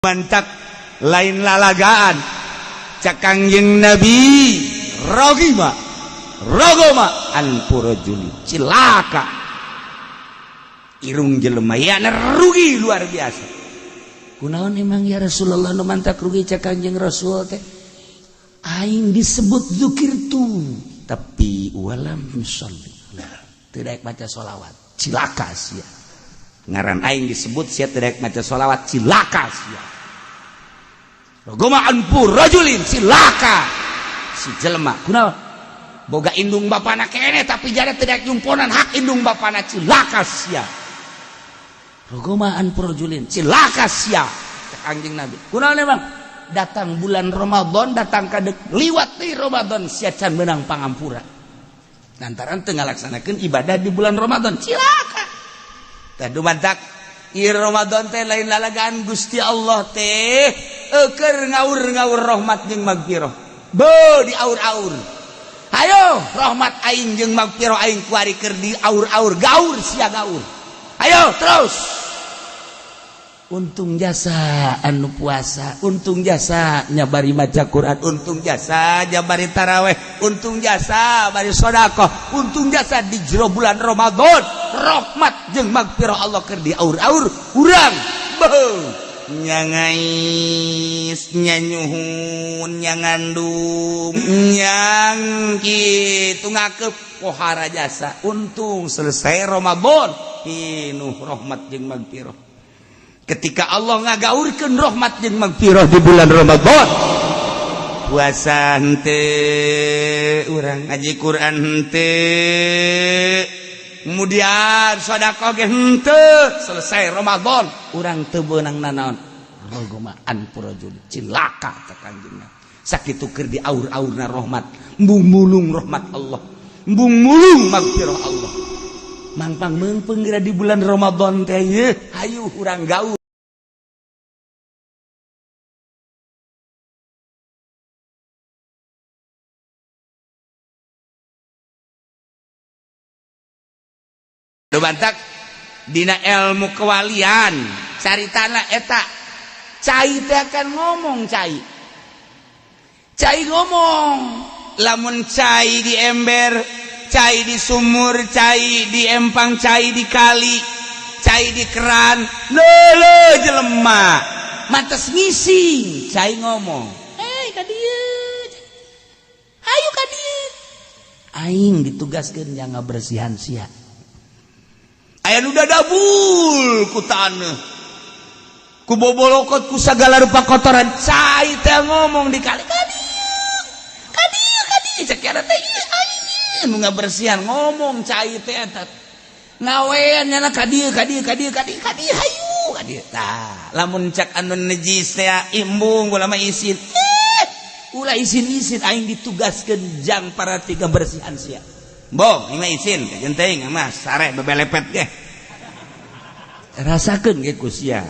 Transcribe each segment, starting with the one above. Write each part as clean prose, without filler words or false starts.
Mantak lain lalagaan cak Kangjeng Nabi, rogima rogoma anfu rajuli, cilaka irung jelema ya, rugi luar biasa. Kunaon emang ya Rasulullah nu mantak rugi? Cak Kangjeng Rasul teh, aing disebut dzukirtu tapi walam yusolli, tidak baca sholawat, cilaka sia. Ngaran aing disebut, sia tidak maca sholawat, cilaka sia. Rogoma anfu rajulin, cilaka si jelema. Kunaon? Boga indung bapana kene tapi jare tidak nyumponan hak indung bapana, cilaka sia. Rogoma anfu rajulin, cilaka sia. Cek Kangjeng Nabi, kunaon emang? Datang bulan Ramadan, datang kadek liwat di Ramadan, sia can menang pangampura lantaran teu ngalaksanakeun ibadah di bulan Ramadan, cilaka. Tah, dumantak ieu Ramadan teh lain lalagaan. Gusti Allah teh keur ngaur-ngaur rahmat jeung magfirah, be diaur-aur. Ayo, rahmat aing jeung magfirah aing kuari keur diaur-aur, gaur sia, gaur, ayo terus. Untung jasa anu puasa, untung jasa nyabari maca Quran, untung jasa jabari taraweh, untung jasa bari sodakoh, untung jasa di jero bulan Ramadan rahmat jeung magfirah Allah keur diaur-aur. Urang beuh nyangais, nyanyuhun, nyangandung, nyang kitu, ngakep pohara jasa. Untung selesai Ramadan pinuh rahmat jeung magfirah. Ketika Allah ngagaurkeun rahmat jeung magfirah di bulan Ramadan, puasa henteu urang, ngaji Quran henteu, kemudian sedekah ge henteu, selesai Ramadan urang teu beunang nanaon. Rogoma anfu rajul, cilaka teh Kanjeng. Sakitu keur diaur-aurna rahmat, embung mulung rahmat Allah, embung mulung magfirah Allah, mangpang meungpeung geura di bulan Ramadan teh ye, hayu urang gaul. Bantak dina ilmu kewalian caritana eta cai teh akan ngomong, cai cai ngomong. Lamun cai di ember, cai di sumur, cai di empang, cai di kali, cai di keran, lele jelema mantes ngising. Cai ngomong, "Eh, ka dieu, hayu ka dieu, aing ditugaskeun jang ngabersihan sia. Aya nu dadabul ku taneuh, ku bobolokot, ku sagala rupa kotoran." Cai teh ngomong di kali, "Ka dieu, ka dieu, ka dieu." Cek teh, "Ieu aing nu ngabersihan." Ngomong cai teh eta ngawean nyana, "Ka dieu, ka dieu, ka dieu, ka dieu, ka dieu, hayu ka dieu." Tah, lamun cak anu najis teh, "Embung, ulah mah isin." "Eh, ulah isin-isin, aing ditugaskeun jang para tiga bersihan sia. Bong, ini isin, kajeun teuing mah sare bebelepet ge. Rasakeun ge ku sia.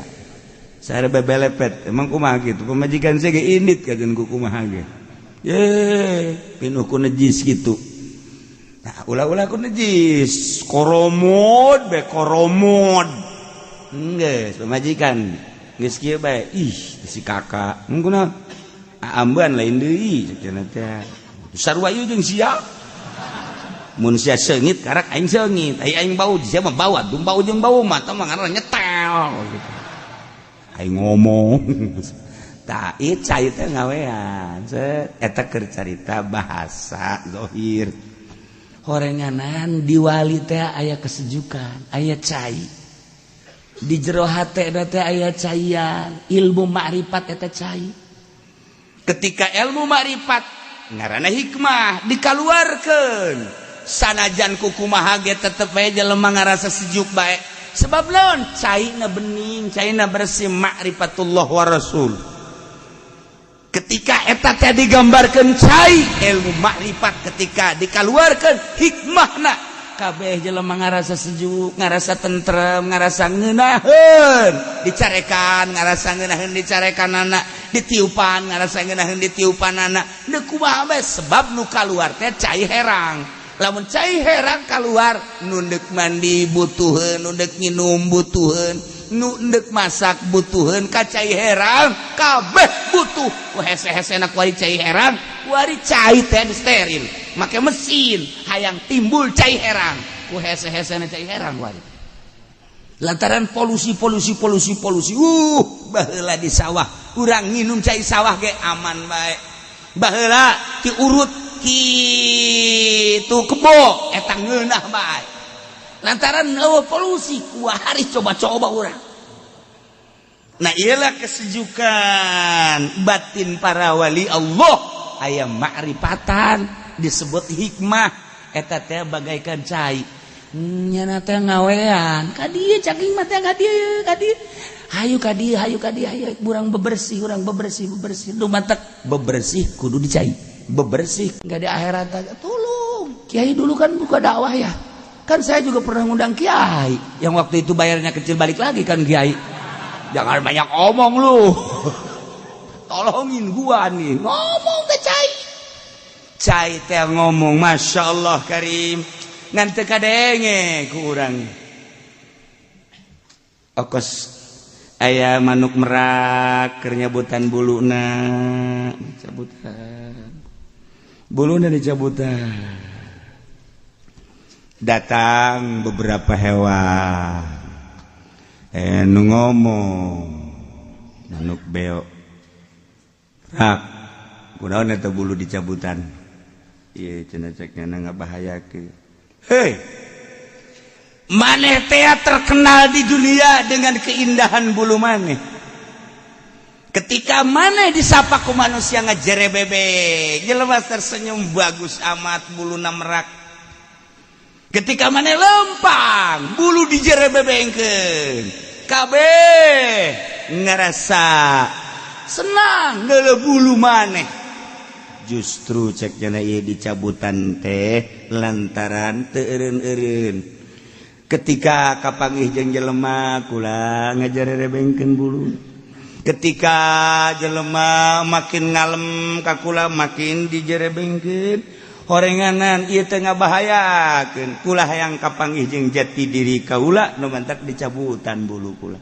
Sare bebelepet, emang kumaha kitu? Pamajikan sia ge indit kajeun ku kumaha ge. Ye, pinuh ku najis kitu. Nah, ulah-ulah ku najis, koromod be koromod. Geus pamajikan geus kieu bae, ih si kakak. Kunaon? Ambean lain deui cenah teh. Sarua ieu jeung sia. Mun sia seungit karak aing seungit, ai aing bau sia mah bau atuh, bau jeung bau mah tah mah ngaranna nyetel gitu. Aing ngomong. Tah, ieu cai teh ngawean. Set eta keur carita bahasa zahir. Horenganan di wali teh aya kesejukan, aya cai. Di jero hate teh aya caian, ilmu makrifat eta cai. Ketika ilmu makrifat ngaranna hikmah dikaluarkeun, sanajan kukumaha ge tetep bae jelema ngarasa sejuk bae. Sebab naon? Caina bening, caina bersih, makrifatullah wa rasul. Ketika eta teh digambarkeun cai ilmu makrifat, ketika dikaluarkeun hikmahna, kabeh jelema ngarasa sejuk, ngarasa tentrem, ngarasa ngeunaheun dicarekan, ngarasa ngeunaheun dicarekan anak, ditiupan ngarasa ngeunaheun ditiupan anak. Deuk kumaha bae, sebab nu kaluar teh cai herang. Lamun cai herang keluar, nu dek mandi butuheun, nu dek nginum butuheun. Nu ndek masak butuheun ka cai herang, kabeh butuh ku hese-hesena kuari cai herang. Kuari cai teh steril make mesin, hayang timbul cai herang ku hese-hesena cai herang kuari, lantaran polusi, polusi, polusi, polusi. Baheula di sawah urang nginum cai sawah ge aman bae. Baheula diurut kitu kebo eta ngeunah bae, lantaran euweuh polusi. Kuari coba-coba urang. Nah, iyalah kesejukan batin para wali Allah, aya ma'rifatan disebut hikmah. Eta teh bagaikan cai, nyana teh ngawean ka dieu, caging mah teh ka dieu, ka dieu, hayu ka dieu, hayu ka dieu, hayu urang bebersih, urang bebersih, bebersih. Nu matak bebersih kudu dicai bebersih. Enggak di akhirat tolong kiai. Dulu kan buka dakwah ya kan, saya juga pernah ngundang kiai yang waktu itu bayarnya kecil, balik lagi kan. "Kiai, jangan banyak omong lu, tolongin gua nih." Ngomong ke cai, cai teh ngomong, "Masya Allah Karim," ngan teu kadenge ku urang. Okos aya manuk merak keur nyabutan buluna, cabutan buluna, dicabutan. Datang beberapa hewan, nu ngomong manuk beo, "Rak, kunaon eta bulu dicabutan?" "Ieu," cenah, cek nyana, "ngabahayakeun." Hei, maneh teh terkenal di dunia dengan keindahan bulu maneh. Ketika maneh disapa ku manusia ngajerebebe, jelema tersenyum, "Bagus amat buluna merak." Ketika maneh lempang, bulu dijerebebengkeun, kabeh ngerasa senang neuleuh bulu maneh. Justru cek nyana ieu dicabutan teh lantaran teu eureun-eureun. Ketika kapanggih jeung jelema, kula ngajarebengkeun bulu. Ketika jelema makin ngalem ka kula, makin dijerebengkeun. Horenganan ieu teh ngabahayakeun, kula hayang kapanggih jeung jati diri kaula, nu mantak dicabutan bulu kula.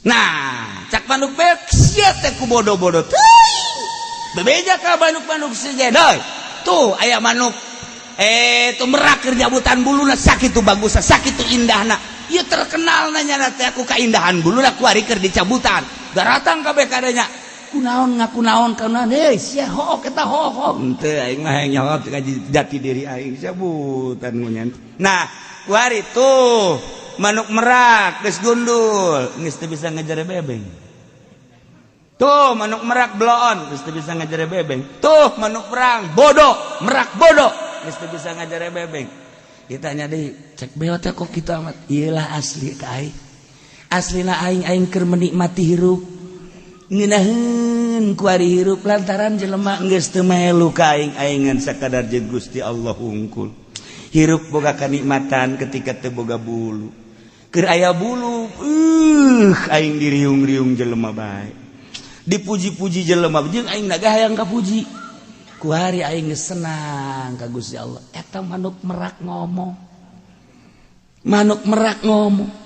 Nah, cak manuk bek, "Sia teh ku bodoh-bodoh teuing." Bebeja ka manuk-manuk sejen, "Tuh aya manuk tuh merak keur nyabutan buluna, sakitu bagusna, sakitu indahna. Ieu terkenal nanya teh aku kaindahan buluna, kuari keur dicabutan daratang kabeh kadanya. Kunaon ngaku naon kunaon? Hei sia, hook eta, hook henteu. Aing mah hayang nyaho ka jati diri aing, cabutan ngunyan." Nah, kuari tuh manuk merak geus gundul, geus teu bisa ngejar bebeng. Tuh manuk merak bloon, geus teu bisa ngajar bebeng. Tuh manuk perang bodoh, merak bodoh, geus teu bisa ngajar bebeng. Ditanya deui, cek beo teh, "Kok kitu amat?" "Iyalah, asli ka aing. Aslina aing, aing keur menikmati hirup. Ngeunaheun kuari hirup lantaran jelema geus teu melu ka aing, aing ngan sakadar jeung Gusti Allah hungkul. Hirup boga kanikmatan ketika teu boga bulu. Keur aya bulu, aing diriung-riung jelema bae, dipuji-puji jelema, jeung aing naga hayang kapuji. Kuari aing geus senang ka Gusti Allah." Eta manuk merak ngomong, manuk merak ngomong.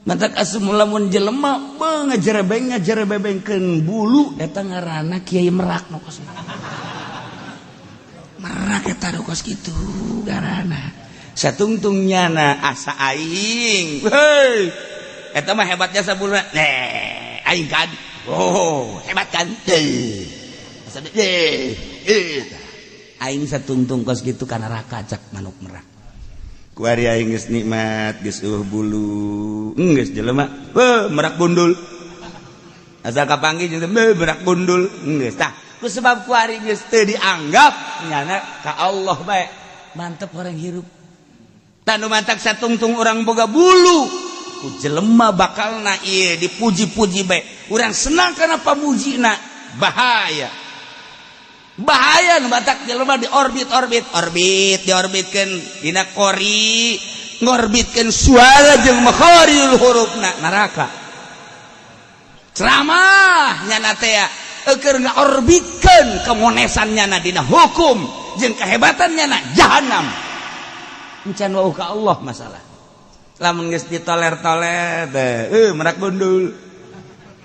Mantak asup lamun jelema be ngajerebeng ngajerebebengkeun bulu, eta ngaranna kiai merak. Nu kos merak eta nu kos kitu garana satungtung nyana asa aing. Hei, eta mah hebatnya sabuluna. Nih aing kan, oh, hebat kan? Asa eh aing satungtung kos kitu ka neraka. Cak manuk merak, "Kuari aing geus nikmat, geus eueuh bulu, geus jelema, beuh, merak gundul. Asal kapanggih jeung, beuh, merak gundul." Geus tah, ku sebab kuari geus teu dianggap nyana ka Allah bae, mantep orang hirup. Tanu mantak satungtung orang boga bulu ku jelema bakalna ieu dipuji-puji bae, urang senang karena pamujina, bahaya, bahaya. Nu matak jelema di orbit-orbit, orbit diorbitkeun dina kori, ngorbitkeun suara jeung makharijul hurufna, neraka. Ceramah nyana teh keur ngaorbitkeun kemonesan nyana dina hukum jeung kehebatan nyana, jahanam. Encan wau ka Allah masalah. Lamun geus ditoler-toler teh merak gundul.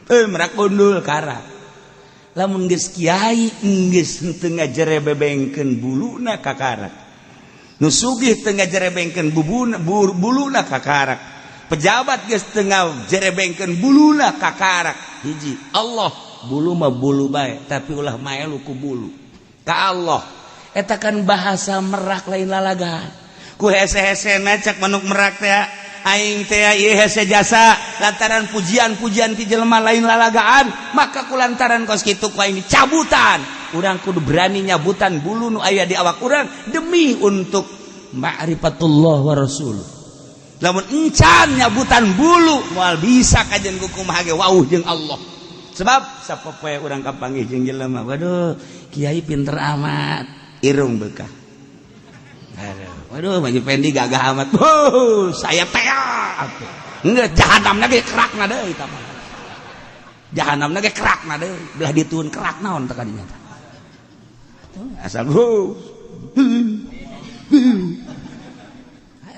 Merak gundul karak. Lamun geus kiai geus henteu ngajerebebengkeun buluna kakarak. Nu sugih teu ngajerebengkeun buluna kakarak. Pejabat geus teu ngajerebengkeun buluna kakarak. Hiji Allah bulu mah bulu bae tapi ulah maelu ku bulu. Ka Allah eta kan bahasa merak lain lalagan. Ku hese-hesena cak manuk merak teh aing teh ieu hese jasa lantaran pujian-pujian ti jelema lain lalagaan maka ku lantaran kos kitu ku aing dicabutan. Urang kudu berani nyabutan bulu nu aya di awak urang demi untuk ma'rifatullah wa rasul. Lamun encan nyabutan bulu moal bisa kajen ku kumaha ge wauh jeung Allah. Sebab sapopoe urang kapanggih jeung jelema, waduh kiai pinter amat, irung bekah. Aduh, waduh Haji Pendi gagah amat. Wuh, saya teh atuh. Enggeus jahanamna ge kerakna deui eta mah. Jahanamna ge kerakna deui, belah dituun kerak naon teh kadinya teh. Asal wuh.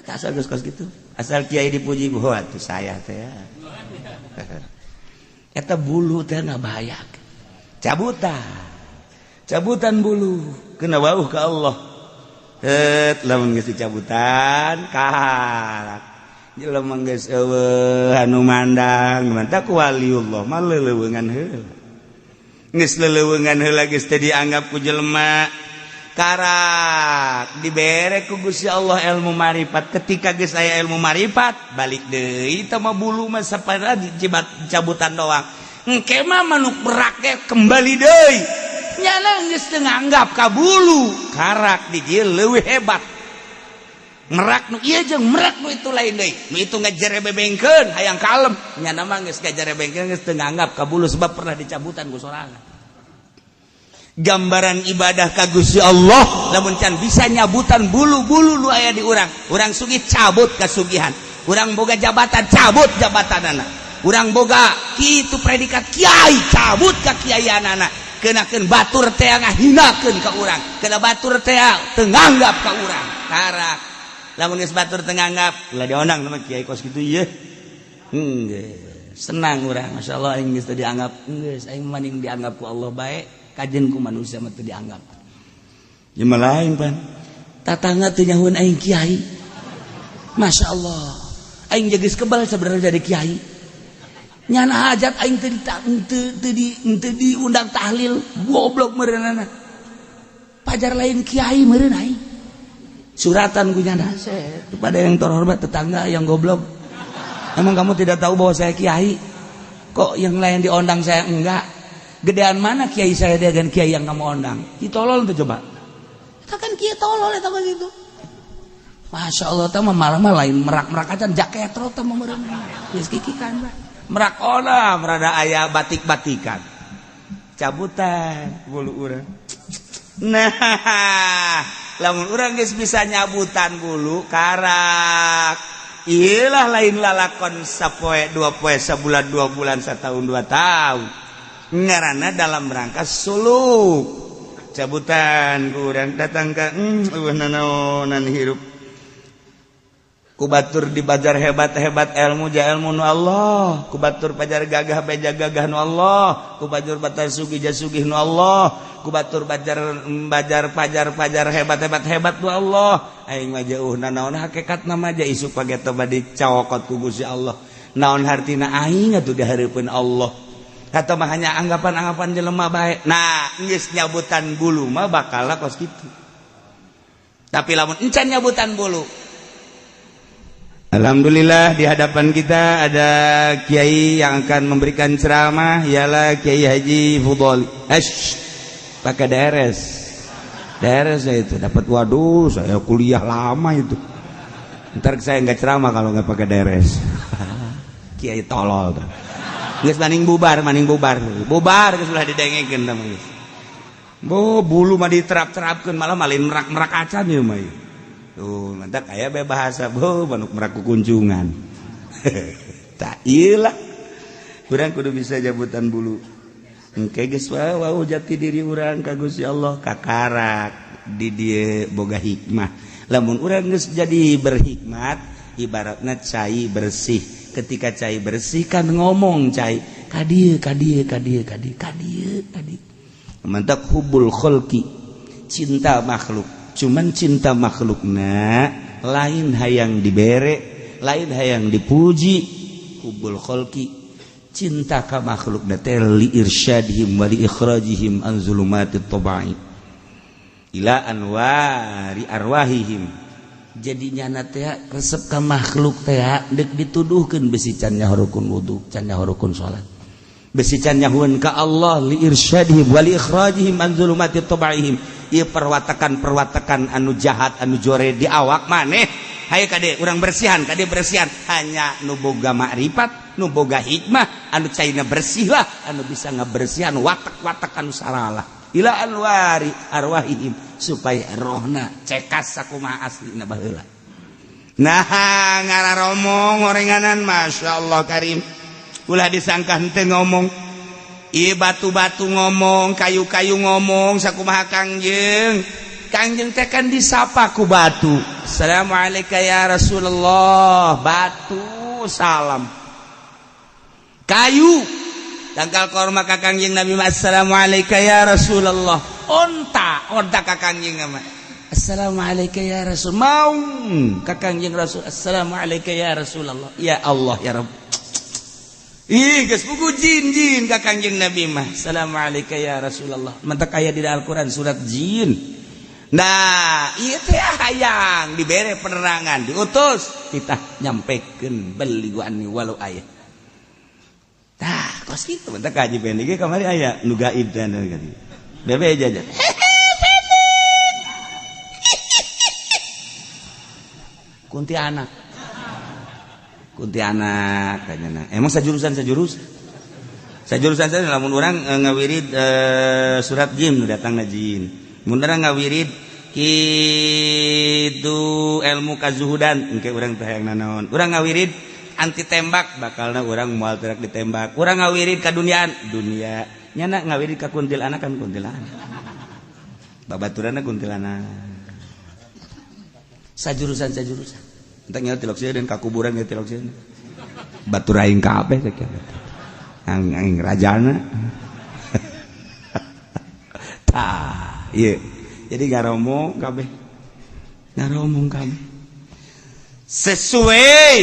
Asal geus kos kitu. Asal kiai dipuji, wah atuh saya teh. Eta bulu teh ngabahayakeun. Cabutan. Cabutan bulu kena wauh ka Allah. Het lamun geus dicabutan karak. Jelema geus eueuh anu mandang, mantap ku waliullah mah leuleungan heula. Geus leuleungan heula geus teu dianggap ku jelema. Karak dibere ku Gusti Allah ilmu marifat. Ketika geus aya ilmu marifat, balik deui teh mah bulu mah sapara dicabutan doang. Engke mah manuk merak ge kembali deui. Nyana geus teu nganggap ka bulu, karak di dieu leuwih hebat. Merak nu ieu jeung merak nu itu lain deui. Nu itu ngajerebebengkeun hayang kalem, nyana mah geus ngajerebengkeun geus teu nganggap ka bulu sebab pernah dicabutan ku sorangan. Gambaran ibadah ka Gusti Allah lamun can bisa nyabutan bulu-bulu nu aya di urang. Urang sugih cabut kasugihan, urang boga jabatan cabut jabatanana, urang boga kitu predikat kiai cabut ka kiaianana. Kenakeun batur teh ngahinakeun ka urang, kena batur teh teu nganggap ka urang. Karak lamun geus batur teu nganggap ulah diondang sama kiai kos kitu ieu. Geus senang urang, masyaallah aing geus teu dianggap, geus aing mending dianggap ku Allah bae. Kajen ku manusia mah teu dianggap. Ya mah lain pan. Tatangga teu nyahueun aing kiai. Masya Allah. Aing geus kebal sebenarnya jadi kiai. Nyana hajat aing teu teu diundang tahlil, goblok meureunana. Pajar lain kiai meureun aing. Suratan ku nyana kepada yang terhormat tetangga yang goblok. Emang kamu tidak tahu bahwa saya kiai? Kok yang lain diundang saya enggak? Gedean mana kiai saya dengan kiai yang kamu ondang? Ki tolol tuh coba. Eta kan kiai tolol eta mah gitu. Masya Allah teh mah malah mah lain merak-merak acan jaketro teh mah meureun. Geus kikikan lah. Merak ona merada aya batik-batikan. Cabutan bulu urang. Nah, lamun urang geus bisa nyabutan bulu karak. Iyalah lain lalakon sapoe dua poe sabulan 2 bulan setahun 2 tahun. Ngarana dalam rangka suluk cabutan kurang datang ke nanaonan hirup ku batur di bajar hebat-hebat ilmu ja ilmu nu Allah, ku batur pajar gagah beja gagah nu Allah, ku batur batar sugih ja sugih nu Allah, ku batur bajar bajar pajar pajar hebat-hebat hebat nu Allah. Aing mah jauh nanaon hakikatna mah ja isuk pageto bade cawokot ku Gusti Allah. Naon hartina aing atuh dihareupeun Allah. Atau mah hanya anggapan-anggapan jelema bae. Nah, geus nyabutan bulu mah bakal kos kitu. Tapi lamun encan nyabutan bulu. Alhamdulillah di hadapan kita ada kiai yang akan memberikan ceramah, ialah Kiai Haji Fudholi. Esh, pakai DRS. DRS itu dapat, waduh, saya kuliah lama itu. Ntar saya nggak ceramah kalau nggak pakai DRS. Kiai tolol tuh. Geus maning bubar, maning bubar. Bubar geus ulah didengekeun tah geus. Bo bulu mah diterap-terapkeun malah malin merak-merak acan ieu mah. Tuh, mantap aya be bahasa bo manuk merak kukunjungan. Tak ieu lah. Urang kudu bisa jabutan bulu. Engke geus wau jati diri urang ka Gusti Allah kakarak di dieu boga hikmah. Lamun urang geus jadi berhikmat, Ibaratna cai bersih. Ketika cai bersih kan ngomong cai ka dieu ka dieu ka dieu ka dieu ka dieu ka dieu. Mantap hubul kholqi, cinta makhluk. Cuman cinta makhlukna lain hayang dibere, lain hayang dipuji. Hubul kholqi cinta ka makhluk teh li irsyadihim wa li ikhrajihim an zulumatit tabai ila anwari arwahihim. Jadi nyana teh resep ka makhluk teh deuk dituduhkeun besi can nyahorukun wudu, can nyahorukun salat, besi can nyahueun ka Allah. Li irsyadihim wa li ikhrajihim an zulumatit tabaihim. Ieu perwatakan-perwatakan anu jahat, anu jore di awak maneh, hayu kade urang bersihan, kade bersihan. Hanya nu boga makrifat, nu boga hikmah, anu caina bersih lah anu bisa ngabersihan watak-watak anu salah ila anwari arwahihim, supaya rohna cekas sakumaha aslina baheula. Nah, ngararomong orenganan, Masya Allah karim, ulah disangka henteu ngomong. Ieu batu-batu ngomong, kayu-kayu ngomong sakumaha Kangjeng. Kangjeng teh kan disapa ku batu. Assalamualaikum ya Rasulullah. Batu salam. Kayu tangkal korma ka Kangjeng Nabi, assalamualaikum ya Rasulullah. Onta, onta ka Kangjeng mah. Assalamualaikum ya Rasul. Maung ka Kangjeng Rasul. Assalamualaikum ya Rasulullah. Ya Allah ya Rabb. Ih, geus pugu jin-jin ka Kangjeng Nabi mah. Assalamualaikum ya Rasulullah. Mantak aya di Al-Qur'an surat jin. Nah, ieu teh hayang dibere penerangan, diutus kita nyampekeun beli anni walau aya. Tah, kos kitu mantak kaji pendek ge kamari aya nu gaib teh anu kitu. Bebe jajan. Kuntianak. Kuntianak tanyana. Emang sajurusan sajurusan. Sajurusan saja lamun urang ngawirid surat jin datangna jin. Mun urang ngawirid kitu ilmu kazuhudan engke urang teh hayang nanaon. Urang ngawirid anti tembak bakalna urang moal terak ditembak. Urang ngawirid ka duniaan, dunia. Nyana ngawirid ka kuntilanak kan kuntilanak. Babaturanna kuntilanak. Sajurusan sajurusan. Entar nyawa tilok sieun dan ka kuburan ge tilok sieun. Batur aing kabeh teh kieu. Aing rajana. Tah, ieu. Jadi ngaromong kabeh. Ngaromong kabeh. Sesuai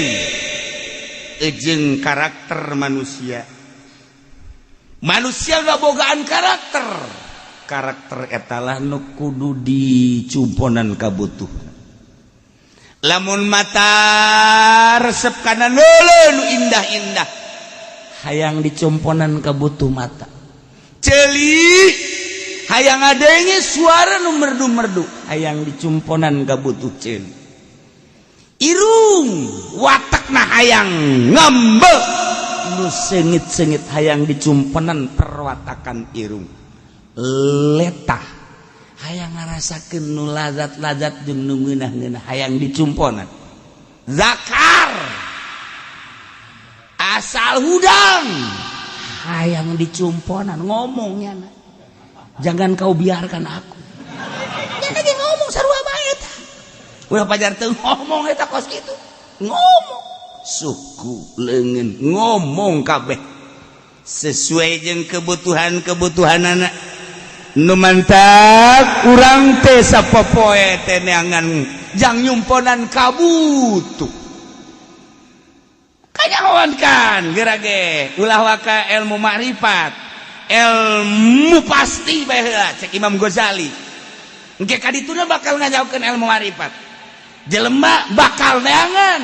jeung karakter manusia. Manusia ngabogaan karakter. Karakter eta lah nu kudu dicumponan kabutuh. Lamun mata resep kana nu indah-indah, hayang dicumponan kabutuh mata. Ceuli hayang ngadenge suara nu merdu-merdu, hayang dicumponan kabutuh ceuli. Irung watakna hayang ngambek nu seungit-seungit, hayang dicumponan perwatakan irung. Letah hayang ngarasakeun nu lazat-lazat jeung nu ngeunah-ngeunah, hayang dicumponan. Zakar asal hudang hayang dicumponan ngomongnya. Jangan kau biarkan aku. Nya lagi ngomong sarua bae eta. Ulah pajar teu ngomong eta kos kitu. Ngomong suku leungeun ngomong kabeh sesuai jeung kebutuhan-kebutuhanana. Nu mantak urang teh sapopoe teh neangan jang nyumponan kabutuh. Kanyahoan kan geura ge ulah waka ilmu makrifat, ilmu pasti bae heula cek Imam Ghazali. Engke ka dituna bakal ngajaukeun ilmu makrifat. Jelema bakal neangan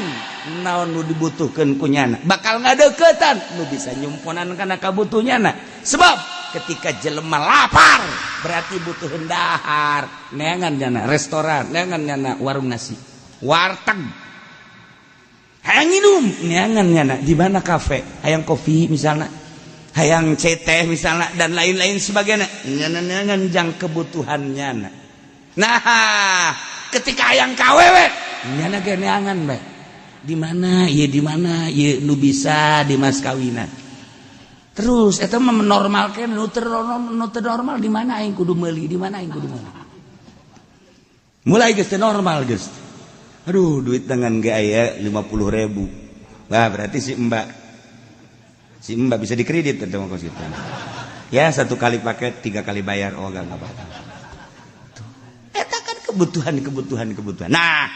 naon nu dibutuhkeun ku nyana, bakal ngadeukeutan nu bisa nyumponan kana kabutuhnyana. Sebab ketika jelema lapar berarti butuh dahar, neangan nyana restoran, neangan nyana warung nasi, warteg. Hayang minum, neangan nyana di mana kafe, hayang kopi misalnya, hayang ceteh misalnya, dan lain-lain sebagainya. Nyana neangan jang kebutuhan nyana. Nah, ketika hayang kawewe nyana ge neangan bae. Di mana ieu, di mana ieu nu bisa di mas kawinan. Terus eta mah menormalkeun nu teu normal, di mana aing kudu meuli, di mana aing kudu meuli. Mulai geus teu normal geus. Aduh, duit tangan gak aya 50.000. Wah, berarti si mbak bisa dikredit atau kos gitu ya, satu kali pakai tiga kali bayar. Oh, gak apa-apa. Eta kan kebutuhan, kebutuhan, kebutuhan. Nah,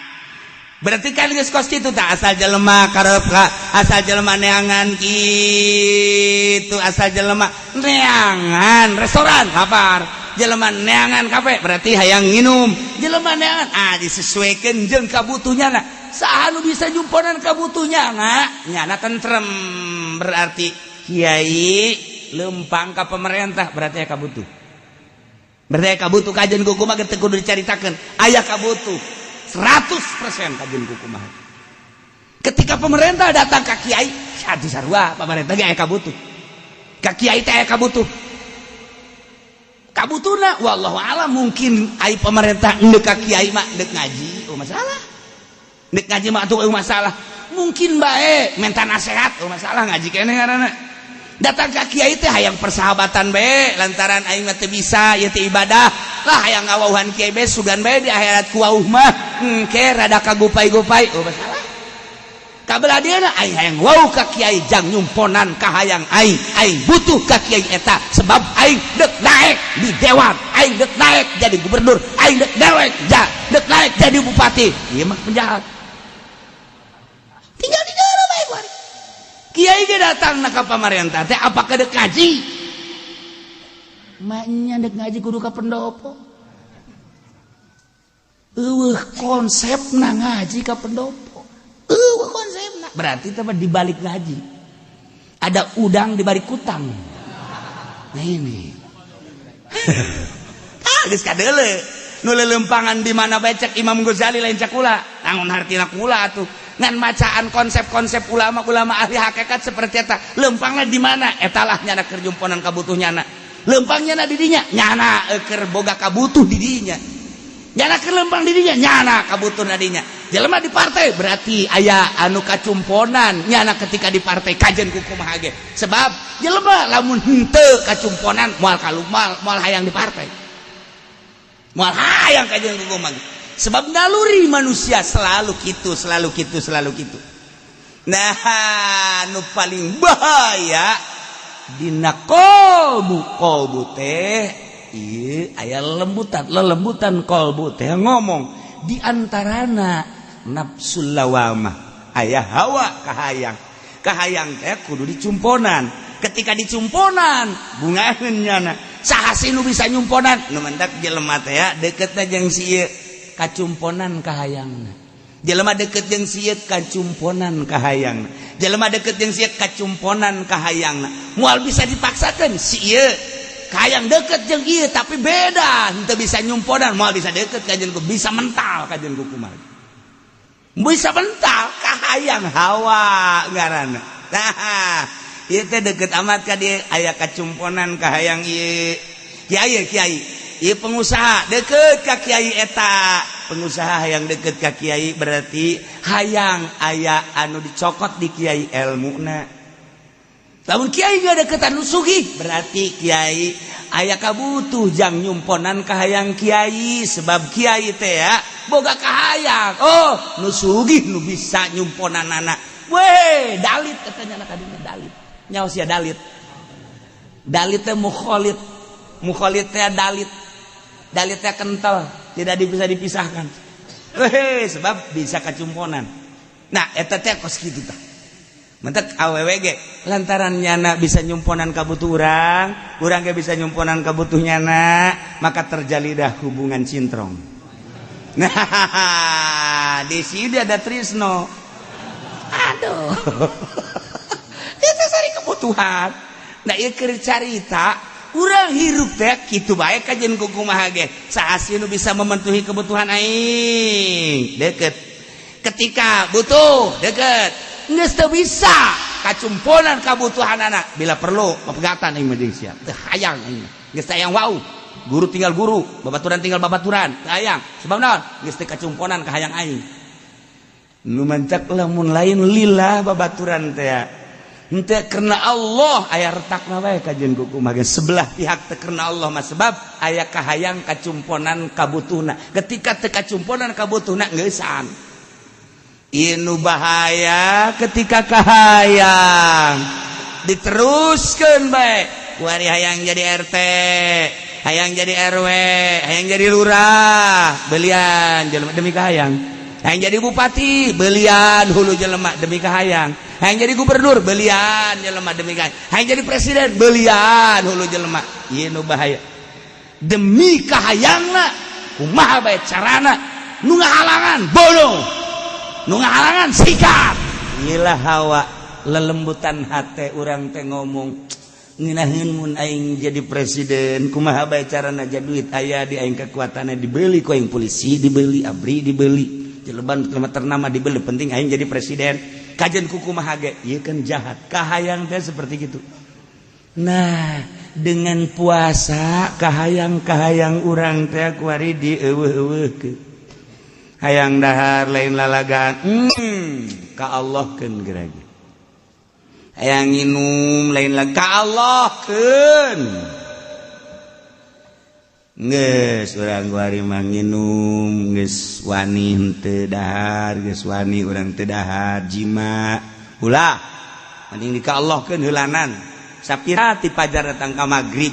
berarti kan geus kos kitu tak asal jelema karep, asal jelema neangan kitu, asal jelema neangan restoran lapar, jelema neangan kafe berarti hayang nginum, jelema neangan, ah, disesuaikan jeung kabutuhnya. Nah, saha nu bisa nyumponan kabutuhnya nyana tentrem, berarti kiai lempang ka pemerintah, berarti aya kabutuh, berarti aya kabutuh. Kajeun kumaha teu kudu dicaritakeun, aya kabutuh 100% kajeun kumaha. Ketika pemerintah datang ka kiai, atuh sarua pemerintah ge aya kabutuh ka kiai teh, aya kabutuh. Kabutuhna wallahu alam, mungkin ai pemerintah ndek ka kiai mah ndek ngaji, oh masalah, ndek ngaji mah atuh masalah, mungkin bae minta nasihat, oh masalah, ngaji keneh ngaranna. Datang ka kiai teh hayang persahabatan bae, lantaran aing mah teu bisa ieu teh ibadah lah, hayang ngawauhan kiai bae, sugan bae di akhirat ku wauh mah engke rada kagupai-gupai, oh masalah. Kabelah dieuna aing hayang wauh ka kiai jang nyumponan kahayang aing. Aing butuh ka kiai eta sebab aing dek naik di dewan, aing dek naik jadi gubernur, aing dek naik ja dek naik jadi bupati. Ieu mah penjahat, tinggal di dalam bae kuari. Kiai ge datang na ka pamarentah teh apakah dek ngaji? Maknya dek ngaji kudu ka pendopo. Eueuh konsepna ngaji ka pendopo. Eueuh konsepna. Berarti teh di balik ngaji ada udang di balik kutang. Nah, ini. Ah, geus kadeule. Nu lelempangan di mana bae cek Imam Ghazali, lain cek kula. Naon hartina kula atuh? Ngan macaan konsep-konsep ulama-ulama ahli hakikat seperti eta. Lempangna di mana? Etalah nyana keur jumponan kabutuh nyana. Lempang nyana di dinya, nyana keur boga kabutuh di dinya. Nyana keur lempang di dinya, nyana kabutuh na dinya. Jelema di partai berarti aya anu kacumponan nyana ketika di partai kajen ku kumaha ge. Sebab jelema lamun henteu kacumponan moal kalumal, moal hayang di partai. Moal hayang kajen ku kumaha. Sebab naluri manusia selalu gitu, selalu gitu, selalu gitu. Nah, nu paling bahaya dina kolbu, kolbu teh ieu aya lembutan, lelembutan kolbu teh ngomong di antarana nafsul lawamah, aya hawa kahayang. Kahayang teh kudu dicumponan. Ketika dicumponan bungaheun nyana. Saha sih nu bisa nyumponan? Nu mendak jelema teh ya deketna jeung si ieu kacumponan kahayangna, jelema deket jeung si ieu kacumponan kahayangna, jelema deket jeung si ieu kacumponan kahayangna. Moal bisa dipaksakeun. Si ieu kahayang deket jeung ieu, tapi beda, henteu bisa nyumponan, moal bisa deket kajeun ku, bisa mental kajeun ku kumaha, bisa mental kahayang, hawa ngaranna. Nah, ieu teh deket amat ka dieu, aya kacumponan kahayang ieu. Kiai, kiai ieu pengusaha deket ka kiai eta, pengusaha yang deket ka kiai berarti hayang aya anu dicokot di kiai ilmuna. Lamun kiai gak deketan nu sugih, berarti kiai aya kabutuh jang nyumponan kahayang kiai, sebab kiai teh ya boga kahayang, oh nu sugih nu bisa nyumponan anak. Weh, dalit katanya anak kadinya, dalit nyawa sia, dalit, dalit teh mukholid, mukholid teh dalit, dalit teh kental, tidak bisa dipisahkan. Weh, sebab bisa kacumponan. Nah, eta teh kos kitu tah. Mentek awewe ge lantaran nyana bisa nyumponan kabutuh urang, urang ge bisa nyumponan kabutuh nyana, maka terjalidah hubungan cintrong. Nah, di sini ada Trisno. Aduh. Itu sari kebutuhan. Nah, ieu keur carita urang hirup teh kitu bae kajeun ku kumaha ge. Saha sih nu bisa memenuhi kebutuhan aing? Deket. Ketika butuh deket. Geus teu bisa kacumponan kabutuhan anak, bila perlu pepegatan aing mah jeung sia. Teu hayang aing. Geus hayang wau. Guru tinggal guru, babaturan tinggal babaturan, teu hayang. Sebab naon? Geus teu kacumponan ka hayang aing. Nu mancak lamun lain lillah babaturan teh henteu karena Allah, aya retakna bae kajeun ku kumaha. Sebelah pihak teu karena Allah mah, sebab aya kahayang kacumponan kabutuhna. Ketika teu kacumponan kabutuhna, geusan. Ieu bahaya ketika kahayang diteruskeun bae. Kuari hayang jadi RT, hayang jadi RW, hayang jadi lurah, belian jelema demi kahayang. Hayang jadi bupati, belian hulu jelema demi kahayang. Hayang jadi gubernur, belian jelema demi kahayang. Hayang jadi presiden, belian hulu jelema. Ieu nu bahaya. Demi kahayangna, kumaha bae carana, nu ngahalangan bodoh, nu ngahalangan sikat. Inilah hawa lelembutan hate urang teh ngomong ngeunaheun mun aing jadi presiden, kumaha bae carana ja duit aya di aing, kekuatanna dibeli ku aing, polisi dibeli, ABRI dibeli, jeleban ternama dibeli, penting aing jadi presiden. Kajen ku kumaha ge, ieu kan jahat kahayang teh seperti gitu. Nah, dengan puasa kahayang-kahayang urang teh kuari dieuweuh-euweuhkeun. Hayang dahar lain lalagaan, ka Allah keun gerage. Hayang nginum lain lagi, ka Allah keun. Geus urang kuari mah nginum geus wani henteu dahar, geus wani urang teu dahar, jima ulah, mending di ka Allah keun heulanan. Sapira ti pajar datang ka magrib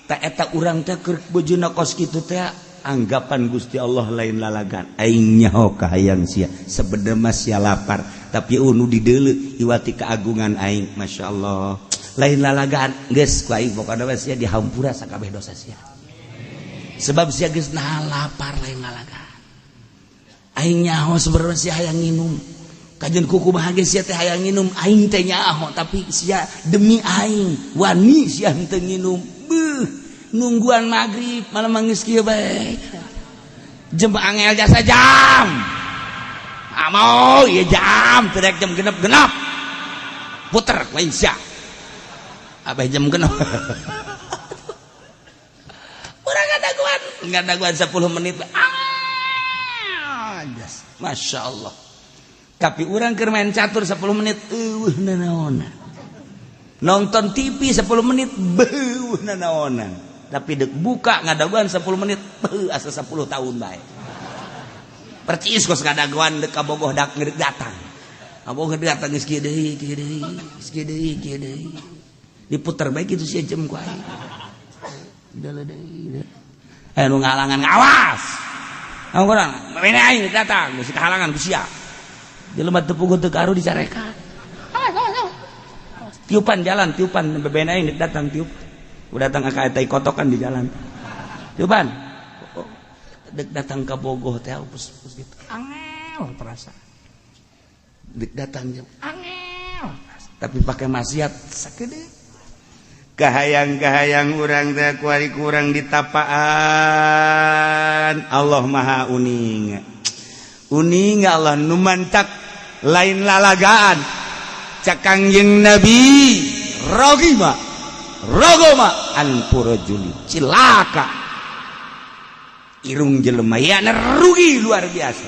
ta eta urang teh keur bojona kos kitu teh, anggapan Gusti Allah lain lalagan. Aing nyaho kahayang sia, sebenarnya mah sia lapar, tapi unu dideuleu iwati keagungan aing, Masya Allah, lain lalagaan. Geus ku aing pokona mah sia dihampura sakabeh dosa sia, sebab sia geus nahan lapar lain lalagaan. Aing nyaho sebenarnya sia hayang nginum, kajian kuku bahagia sia teh hayang nginum, aing teh nyaho, tapi sia demi aing wani sia henteu nginum. Beuh, nungguan maghrib malah mangis kieu bae, jam angel jasa jam amau ieu jam teu jam genep-genep puter lain sia abah jam genep. Urang ngadaguan ngadaguan 10 menit, ah jas, Masya Allah. Tapi urang keur main catur 10 menit eueuh nanaonan, nonton TV 10 menit beuh nanaonan, tapi dek buka ngadaguan 10 menit beuh asa 10 tahun bae. Percis kos ngadaguan dek ka bogoh dak ngedek datang, aboh ngedek datang geus kieu deui, kieu deui, geus kieu deui, kieu deui, diputer bae kitu sia jam ku aing. Udah deui nu ngahalangan ngawas. Anu kurang, mana aing datang geus kahalangan ku sia. Jelema teu puguh teu karu dicarekan. Tiupan jalan, tiupan bebena aing datang tiup. Udah datang ka eta kotokan di jalan. Tiupan. Dek datang ka Bogoh teh pus pus gitu. Angel perasa. Dek datang jam angel. Tapi pakai maksiat sakedeuk. Kahayang-kahayang urang teh kuari kurang ditapaan. Allah Maha uning. Uning Allah nu mantak lain lalagaan. Cak Kangjeng Nabi, rogima rogoma anfu rajuli, cilaka irung jelema ya rugi luar biasa.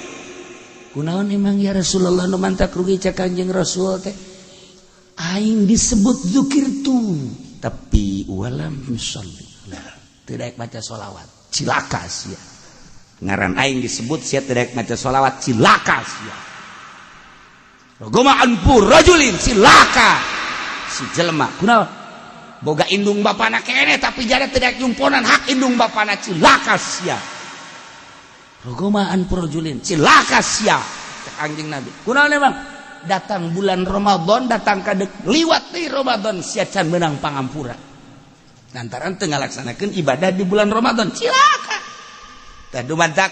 Kunaon emang ya Rasulullah nu mantak rugi? Cak Kangjeng Rasul teh, aing disebut zikir tuh tapi walam yusolli, tidak baca sholawat, cilaka sia. Ngaran aing disebut sia tidak maca sholawat, cilaka sia. Rogoma anfu rajulin, cilaka si jelema. Kunaon? Boga indung bapana kene tapi jada tidak nyumponan hak indung bapana, cilaka sia. Rogoma anfu rajulin, cilaka sia. Cek Kangjeng Nabi, kunaon emang? Datang bulan Ramadan, datang kadek liwat di Ramadan sia can menang pangampura lantaran teu ngalaksanakeun ibadah di bulan Ramadan, cilaka. Tah, dumantak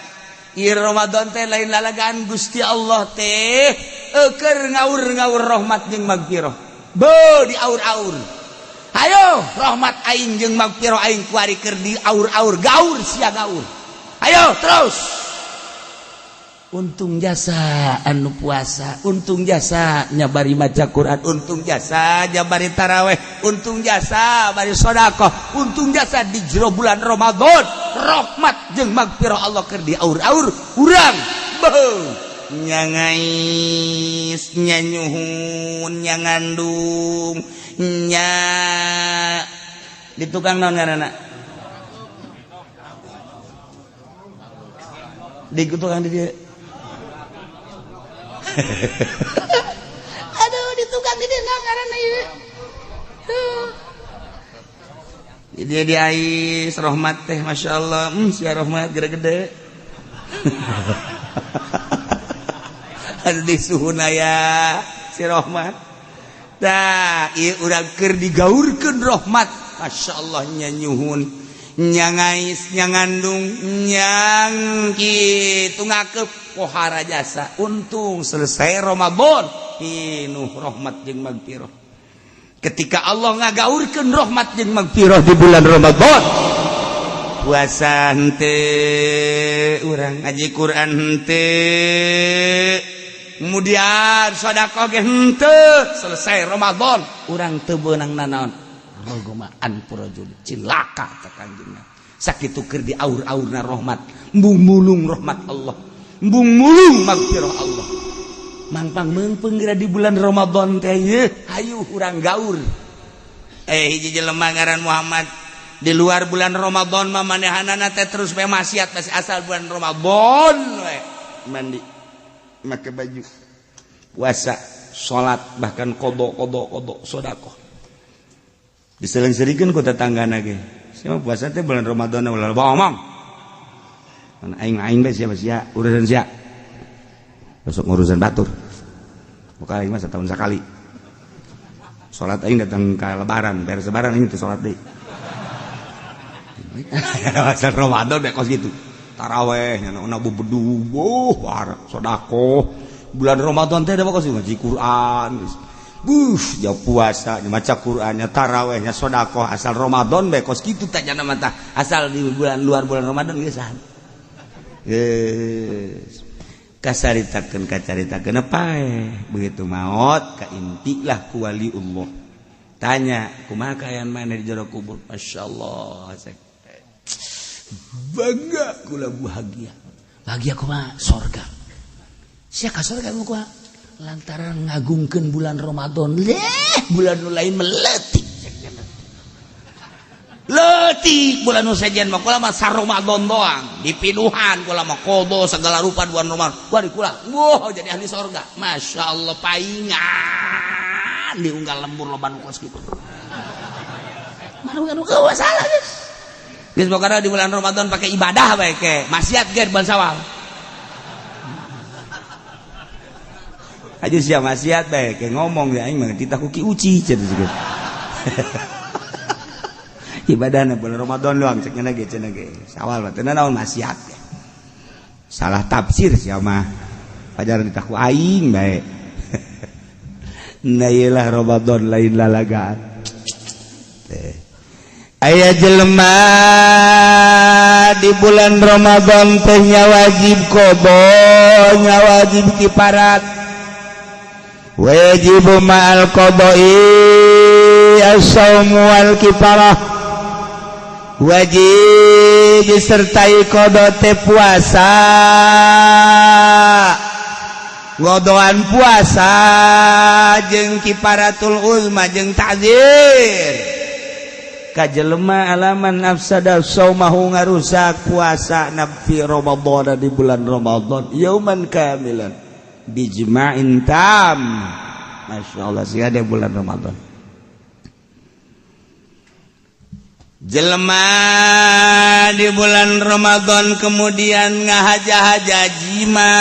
ieu Ramadan teh lain lalagaan. Gusti Allah teh keur ngaur-ngaur rahmat jeung magfirah, be di aur-aur. Ayo rahmat aing jeung magfirah aing kuari keur di aur-aur, gaur sia gaur, ayo terus. Untung jasa anu puasa, untung jasa nyabari maca Quran, untung jasa jabari taraweh, untung jasa bari sodakoh, untung jasa di jero bulan Ramadan rahmat jeung magfirah Allah keur di aur-aur urang. Beuh, nyangais, nyanyuhun, nyangandung nya di tukang naon ngaranna, di tukang di dia. Aduh di tukang di dina ngaranna ieu. Dia di ais rahmat teh Masya Allah, sia rahmat gede-gede. Aduh di suhuna ya si rahmat. Tah ieu urang keur digaurkeun rahmat. Masya Allah nya nyuhun, nya ngais, nya ngandung, nyang kitu ngakep pohara jasa. Untung selesai Ramadan pinuh rahmat jeung magfirah. Ketika Allah ngagaurkeun rahmat jeung magfirah di bulan Ramadan, puasa henteu, urang ngaji Quran henteu, kemudian sedekah ge henteu, selesai Ramadan urang teu beunang nanaon. Rogomaan purajul cilaka teh Kangjeng. Sakitu keur diaur-aurna rahmat, embung mulung rahmat Allah, embung mulung magfirah Allah. Mangpang meungpeung geura di bulan Ramadan teh yeuh, hayu urang gaur. Hiji jelema ngaran Muhammad di luar bulan Ramadan mah manehanana teh terus bae maksiat masih asal bulan Ramadan we. Mandi, make baju, puasa, salat, bahkan qada qada qada sedekah. Diseling-selingkeun ku tetanggana ge. Sia puasa teh bulan Ramadan ulah loba omong. Aing aing bae sia sia urusan sia. Besok ngurusan batur. Buka aing mah setahun sekali. Salat aing datang ke lebaran, beres lebaran aing teh salat deui. Asal Ramadan bae kos gitu. Taraweh nya na bebedu, boh sedekah. Bulan Ramadan teh da kos ngaji Quran. Buh, jauh puasa, maca Qurannya, tarawehnya, sedekah, asal Ramadan bae kos kitu teh nya mah asal di bulan luar bulan Ramadan geus. Geus. Kasaritakeun kacaritakeun pae begitu maot kaintilah ku wali Allah. Tanya, kumaha kaayaan maneh di jero kubur? Masyaallah, bangga kula bahagia. Bahagia kumaha? Sorga. Sia ka sorga kumaha? Lantaran ngagungkeun bulan Ramadan. Leh, bulan nu lain meletik. Leutik bulan nu sejen mah kula mah Ramadan doang dipinuhan kula mah qada segala rupa bulan Ramadan. Wah kula, wah jadi ahli sorga. Masya Allah paingan diunggal lembur loba nu kos kitu. Manu anu eueuh salah geus. Geus pokona di bulan Ramadan pakai ibadah bae ke maksiat ge bulan Syawal. Aja sia maksiat bae ke ngomong ya aing mah titah ku Ki Uci cenah geus. Ibadahna bulan Ramadan doang cek nya ge cenah ge. Sawal mah teu naon maksiat. Salah tafsir sia mah. Pajaran ditah ku aing bae. Nah ieu lah Ramadan lain lalagaan. Teh. Aya jelema di bulan Ramadan teh nya wajib qada, nya wajib kiparat. Wajib ma'al qada'i as-saumu wal kifarah. Wajib disertai qada teh puasa, ngodoan puasa jeung kifaratul uzma jeung ta'zir. Ka jelema alaman afsada saumahu ngarusak puasa nabi Ramadan di bulan Ramadan yauman kamilan bijma'in tam. Masya Allah sih ada bulan Ramadan. Jelema di bulan Ramadan kemudian ngahaja-haja jima.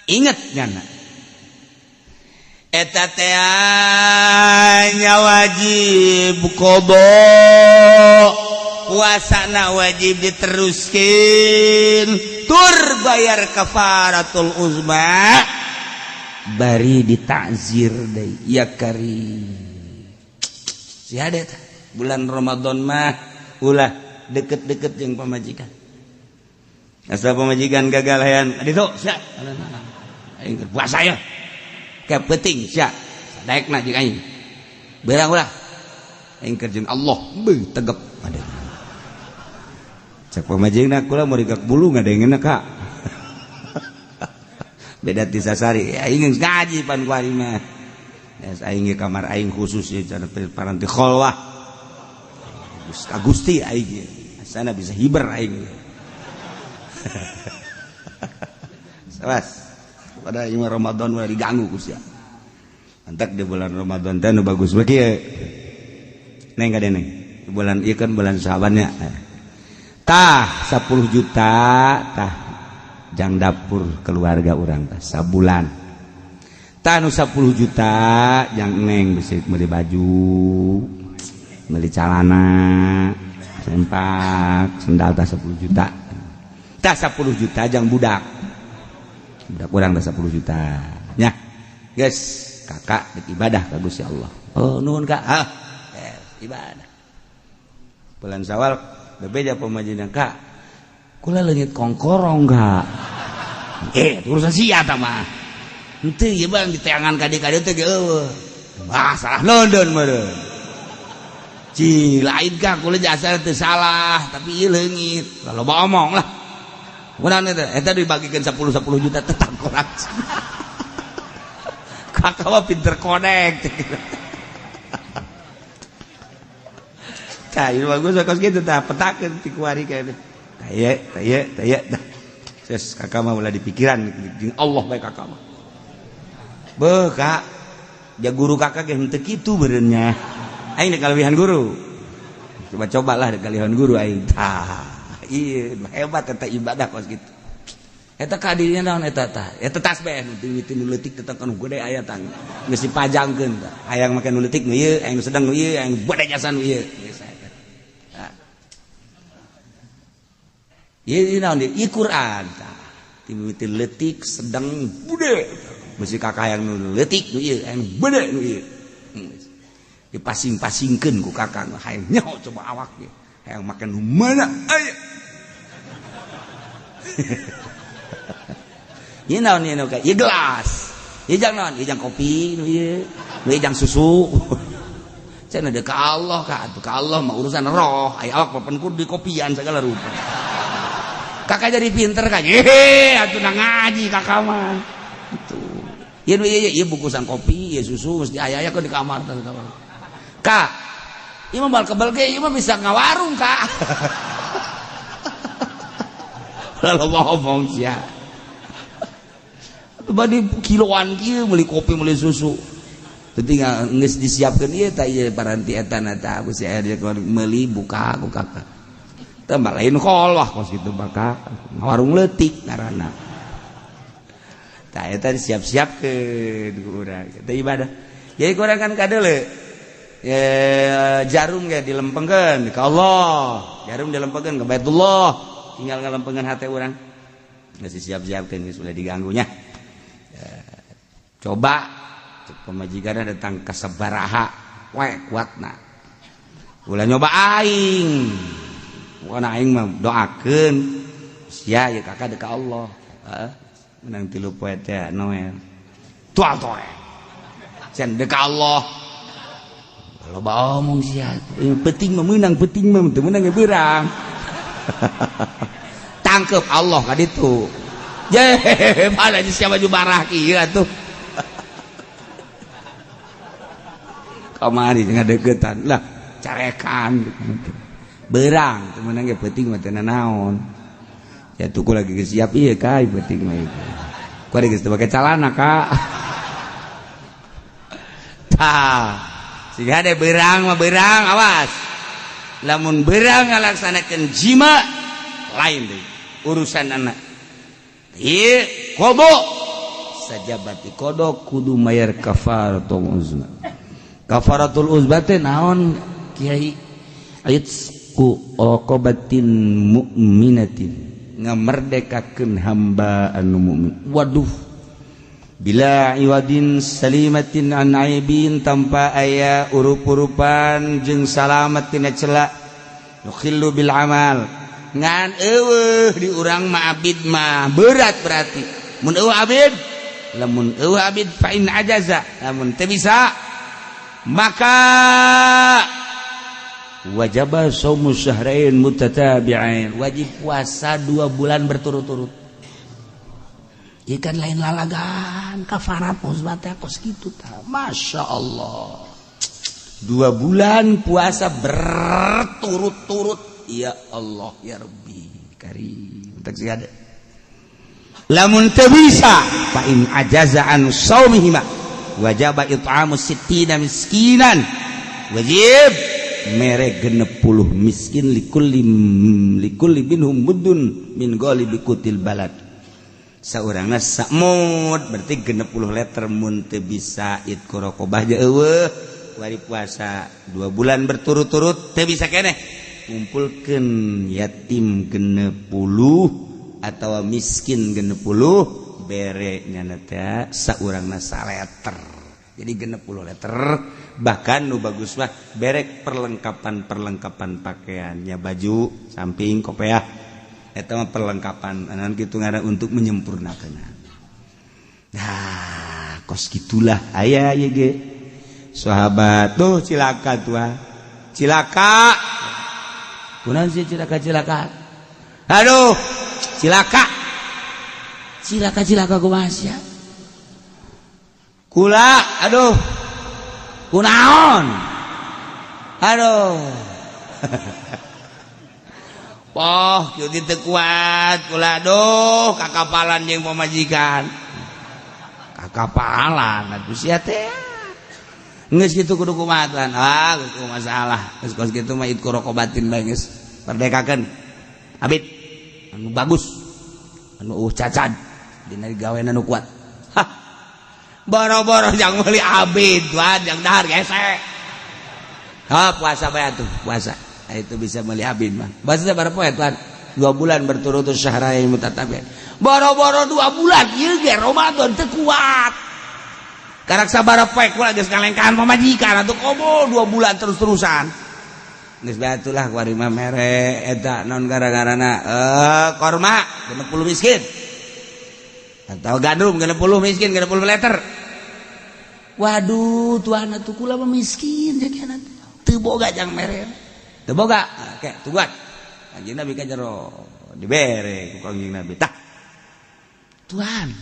Ingat nyana eta teh nya wajib qada, puasana wajib diteruskeun tur bayar kafaratul uzma bari ditakzir deui ya kari. Si ada bulan Ramadan mah ulah deket-deket jeung pamajikan. Asal pamajikan gagal hayan ditu sia. Aing keur puasa ya. Ke peuting sia. Sadaekna jeung aing. Beurang ulah. Aing keur jeung Allah beuh tegep ada. Cek pamajikna kula mau rigak bulu ngadengeuna ka. Beda ti sasari. Aing geus ngaji pan ku aing mah. Aing ge kamar aing khusus ya cara paranti kholwah. Gusti aing asana bisa hiber aing. Awas. Pada ieu Ramadan ulah diganggu ku sia. Mantak di bulan Ramadan teh nu bagus mah kieu. Neng ka deneng. Bulan ieu kan bulan Syaban nya. Tah 10 juta tah jang dapur keluarga urang tah sabulan. Tah nu 10 juta jang neng bisa meuli baju, meuli calana, sempak, sendal tah 10 juta. Tah 10 juta jang budak. Budak urang tah 10 juta. Nya. Guys, kakak dek ibadah ka Gusti Allah. Oh, nuhun Kak. Ah, ibadah. Bulan Syawal bebeja pamajikan Kak. Kula leungit kongkorong Kak. Urusan sia ta mah. Henteu ieu bang diteangan ka dieu teh ge eueuh. Wah, salah nonton meureun. Ci, lain Kak, kula jasa teu salah, tapi ieu leungit. Loba omong lah. Kunaon eta? Eta dibagikeun 10 10 juta tetap kurang. Kakak mah pinter konek. Tah, ieu bagus kos kitu tah, petakeun ti kuari kayak tah ieu tah ieu tah. Ses kakak mah ulah dipikiran jeung Allah bae kakak mah. Beuh Kak, ja guru kakak ge henteu kitu beureunnya. Aing dek kalebihan guru. Coba-cobalah dek kalebihan guru aing. Tah, ieu hebat eta ibadah kos kitu. Eta kadirnya naon eta tah? Eta tasbih nu mimiti nu leutik tetep nu gede aya tah. Geus dipajangkeun tah. Hayang make nu leutik nu ieu, hayang nu sedang nu ieu, hayang gede jasa nu ieu. Geus eta. Tah. Ieu naon ieu? Ieu Quran tah. Ti mimiti leutik sedang gede. Bisi kakak hayang nu leutik nu ieu, hayang gede nu ieu. Dipasing-pasingkeun ku kakak hayang nyaho coba awak ge. Hayang make nu mana aya. Ieu naon ieu ka? Ieu gelas. Ieu jang naon? Ieu jang kopi nu ieu. Nu ieu jang susu. Cenah deuk ka Allah ka, atuh ka Allah mah urusan roh. Aya awak papan kudu di kopian segala rupa. Kakak jadi pinter ka. Hehe, atuh na ngaji kakak mah. Atuh. Ieu nu ieu ieu bungkusan kopi, ieu susu mesti aya-aya di kamar tah kamar. Kak, ieu mah bal kebel ge ieu mah bisa ngawarung, Kak. Lalu ngomong sia. Badi kiloan kieu meuli kopi meuli susu. Tinggal geus disiapkeun ieu tah ieu paranti eta na tah ku si aya meuli buka ku kakak. Tah lain kol wah kos kitu bakal ngawarung leutik ngaranna. Tah eta disiap-siapkeun ku urang. Eta ibadah. Jadi ku urang kan kadeule. Jarum ge dilempengkeun ka Allah. Jarum dilempengkeun ka Baitullah. Tinggal ngalempengkeun hate urang. Geus disiap-siapkeun geus ulah diganggunya. Coba pemajikan datang ke sabaraha we kuatna ulah nyoba aing bukan aing mah doakeun sia ieu kakak deuk ka Allah heeh menang 3 poe teh Noel tual toe cenah deuk ka Allah loba omong sia penting mah meunang penting mah teu meunang ge beurang tangkep Allah ka ditu ye mana sia baju barah kieu atuh kamari ngadeukeutan lah carekan berang teu meunang ge peuting mah teu naon ya tuku lagi geus siap ieu ka peuting mah ieu ku ari geus teu make calana ka tah siga de berang mah berang awas lamun berang ngalaksanakeun jima lain deui urusan anak ieu kobo sajabati kodo kudu mayar kafaratul uzma. Kafaratul uzma teh naon kiai? Itqu raqabatin mu'minatin, ngamerdekakeun hamba anu mukmin. Waduh, bila iwadin salimatin an aibin, tanpa aya urup-urupan jeung salamat tina cela, nukhillu bil amal. Ngan eueuh di urang mah abid mah berat berarti. Mun eueuh abid, lamun eueuh abid fa in ajaza, lamun teu bisa maka wajaba shaumu syahrain mutatabi'ain, wajib puasa 2 bulan berturut-turut. Ikan lain lalagan kafarat uzma teh kos kitu tah. Masya Allah, 2 bulan puasa berturut-turut. Ya Allah ya Rabbi karim. Tak ada. Lamun teu bisa fa in ajaza an shaumihima wajaba it'amu sittina miskinan, wajib mere 60 miskin likulli likulli minhum muddun min ghalibi qutil balad. Saurangna samud berarti 60 liter. Mun teu bisa itqu raqabah je eueuh wari puasa 2 bulan berturut-turut teu bisa keneh, kumpulkeun yatim 60 atau miskin 60, bere nyana teh saurangna saleter, jadi 60 liter. Bahkan nu bagus mah berek perlengkapan-perlengkapan pakaiannya, baju samping kopeah eta mah perlengkapan anan kitu ngaran untuk menyempurnakan. Nah kos gitulah aya ieu ge sahabat tuh cilaka tuah cilaka kunaon sih cilaka cilaka aduh cilaka Cilaka cilaka kumaha sia? Kula aduh kunaon aduh poh kieu teu kuat kula aduh kakapalan jeung pamajikan kakapalan atuh sia teh geus kitu kudu kumaha tuan ah geus masalah geus kos kitu mah itqu raqabatin bae geus merdekakeun abid anu bagus anu cacad dina digawean anu kuat. Hah boro-boro jang meuli abid tuan jang dahar gesek. Ha puasa bae atuh puasa itu bisa meuli abid mah bahasa sabaraha poe tuan 2 bulan berturut-turut syahrain mutatabi'ain. Boro-boro 2 bulan ieu ge Ramadan teu kuat karak sabaraha poe kula geus ngalengkahan pamajikan atuh komo 2 bulan terus-terusan geus bae atulah kuari mah mere eta naon gara-garana korma 60 miskin atau gandum 60 miskin 60 liter. Waduh tuan atuh kula mah miskin jadi teu boga jang mere teu boga oke tungguan Kanjeng Nabi ka jero dibere ku Kanjeng Nabi tah tuan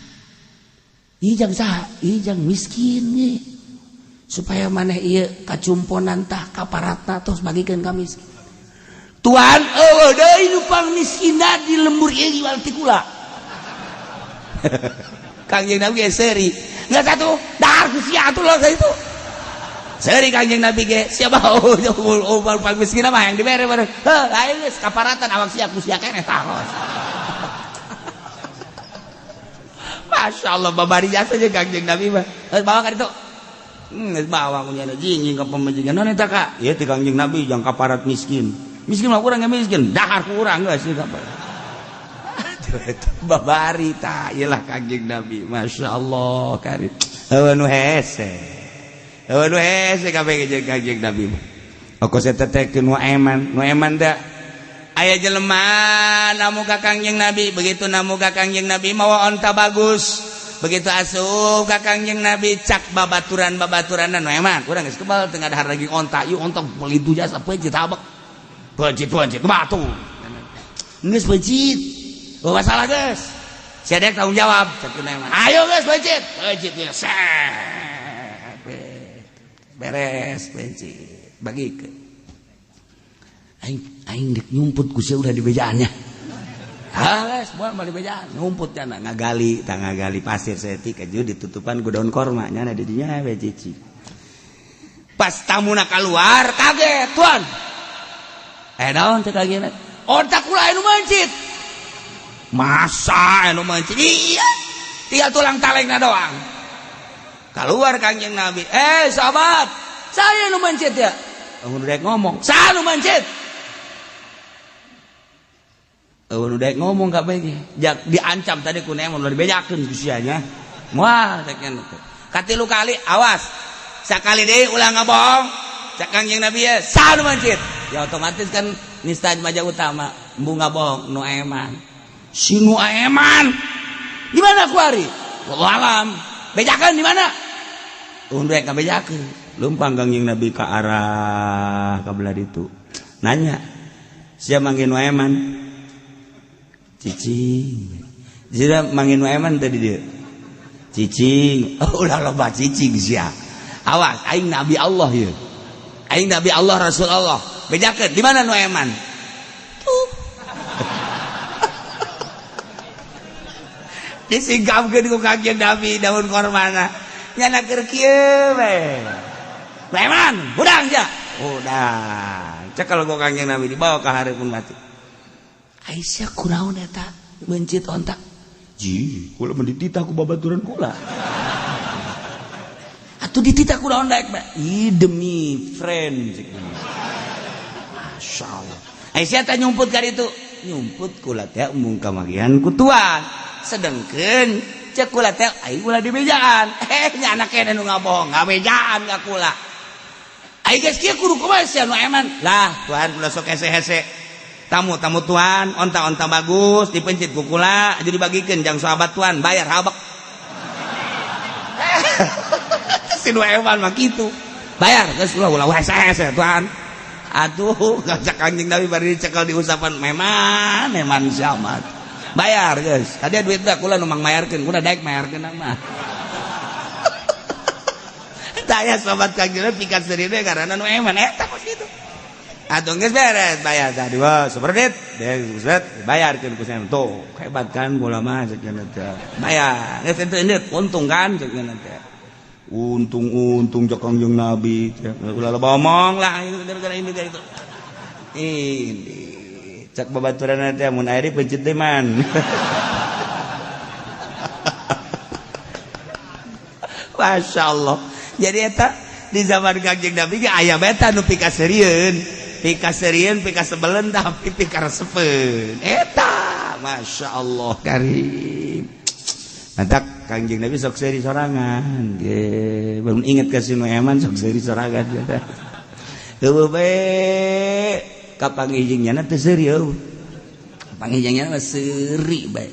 ieu jang saha ieu jang miskin ye supaya maneh ieu kacumponan tah kaparatna tos bagikeun ka miskin. Tuan eueuh deui nu pang miskinna di lembur ieu jual ti kula. Kanjeng Nabi ge seuri geus atuh dahar ku sia atuh lo itu seuri Kanjeng Nabi ge siapa oh pang miskin mah yang dibere bareng heuh lain geus kaparatan awak sia ku sia keneh taros. Masya Allah babari jasa jeung Kanjeng Nabi mah geus bawa ka ditu geus bawa ku nyana jingjing ka pamajikan naon eta ka ieu teh Kanjeng Nabi jang kaparat miskin miskin mah urang ge miskin dahar ku urang geus ieu babari tah ieu lah Kanjeng Nabi Masya Allah karim eueuh nu hese eueuh nu hese kabeh jeung Kanjeng Nabi mah oko eta teh nu eman nu eman da aya jelema namu ka Kangjeng Nabi begitu namu ka Kangjeng Nabi mawa onta bagus begitu asup ka Kangjeng Nabi cak babaturan-babaturan nu eman urang geus kebal teu ngadahar lagi onta ieu onta meuli tu jasa peuncit habek peuncit-peuncit batu geus peuncit oh masalah geus sia dek tanggung jawab cak nu eman ayo geus peuncit peuncit ya beres peuncit bagikeun aing aing dek nyumput ku sia udah di bejaannya. Halah, moal mah di bejaan nyumput nya ngagali tah ngagali pasir saeutik aju ditutupan ku daun korma nya di dinya we cici. Pas tamuna kaluar kaget tuan. Naon teh kagetna? Onta kula anu mencit. Masa anu mencit? Iya. Tinggal tulang talengna doang. Keluar Kangjeng Nabi. Sahabat, saya anu mencit ya. Eueuh rek ngomong, saya anu mencit. Eueuh rek ngomong kabeh ge. Diancam tadi ku nemun ulah dibejakeun ku sia nya. Moal cek nya teh. Katilu kali awas. Sakali deui ulah ngabohong. Cek Kangjeng Nabi ya, saha nu mencit? Ya otomatis kan nista maja utama, embung ngabohong nu eman. Si nu eman. Di mana kuari? Wallahu alam. Bejakeun di mana? Eueuh rek ngabejakeun. Lumpang Kangjeng Nabi ka arah ka belah ditu. Nanya, sia manggil nu eman? Cicing. Sia manggil nu eman tadi dia. Cicing. Oh, ulah loba cicing sia. Awas, aing Nabi Allah ieu. Aing Nabi Allah Rasul Allah. Bejakeun di mana nu eman? Tuh. Disingkapkeun ku Kangjeng Nabi daun kormana. Nyana keur kieu we. Leman, hudang ja. Hudang. Cekel ku Kangjeng Nabi dibawa ka hareupeun mati. Aisyah kunaon eta meuncit onta? Ji, kula mah dititah ku babaturan kula. Atuh dititah kunaon daek bae? Ih demi friend cek. Masya Allah. Aisyah teh nyumput ka ditu. Nyumput kula teh embung kamagihan ku tuan. Sedengkeun cek kula teh aing ulah dibejaan. Eh nya anak kene nu ngabohong, ngabejaan ka kula. Aing geus kieu kudu kumaha sia nu eman. Lah, tuan kula sok hese-hese. Tamu-tamu tuan, onta-onta bagus dipencit ku kula, jadi dibagikeun jang sahabat tuan, bayar habek. Si nu eman mah kitu. Bayar geus ulah ulah hese-hese tuan. Aduh, ngajak Kanjeng Nabi bari dicekel diusapan meman, eman siamat. Bayar geus. Tadi duit dah kula nu mangmayarkeun, kula daek mayarkeun mah. Taya sobat Kanjeng Nabi pikaseuri we karena nu eman eta kos kitu. Atuh geus beres bayar tadi wah seperti geus bayarkeun ku saya tuh hebat kan kula mah cek teh. Bayar geus teu indit untung kan cek teh. Untung-untung cek Kangjeng Nabi ulah loba omong lah gara-gara ini gara itu. Ini cek babaturan teh mun aya pencit teh man. Masya Allah. Jadi eta di zaman Kangjeng Nabi ge aya beta nu pikaseurieun. Pikaserian, pikasebelen tapi pikaresepeun. Eta, Masya Allah karim. Mantak Kangjeng Nabi sok seuri sorangan. Ge, belum inget ka si nu eman sok seuri sorangan. Heueuh bae kapanggih jeung nyana teu seuri eueuh. Kapanggih jeung nyana mah seuri bae.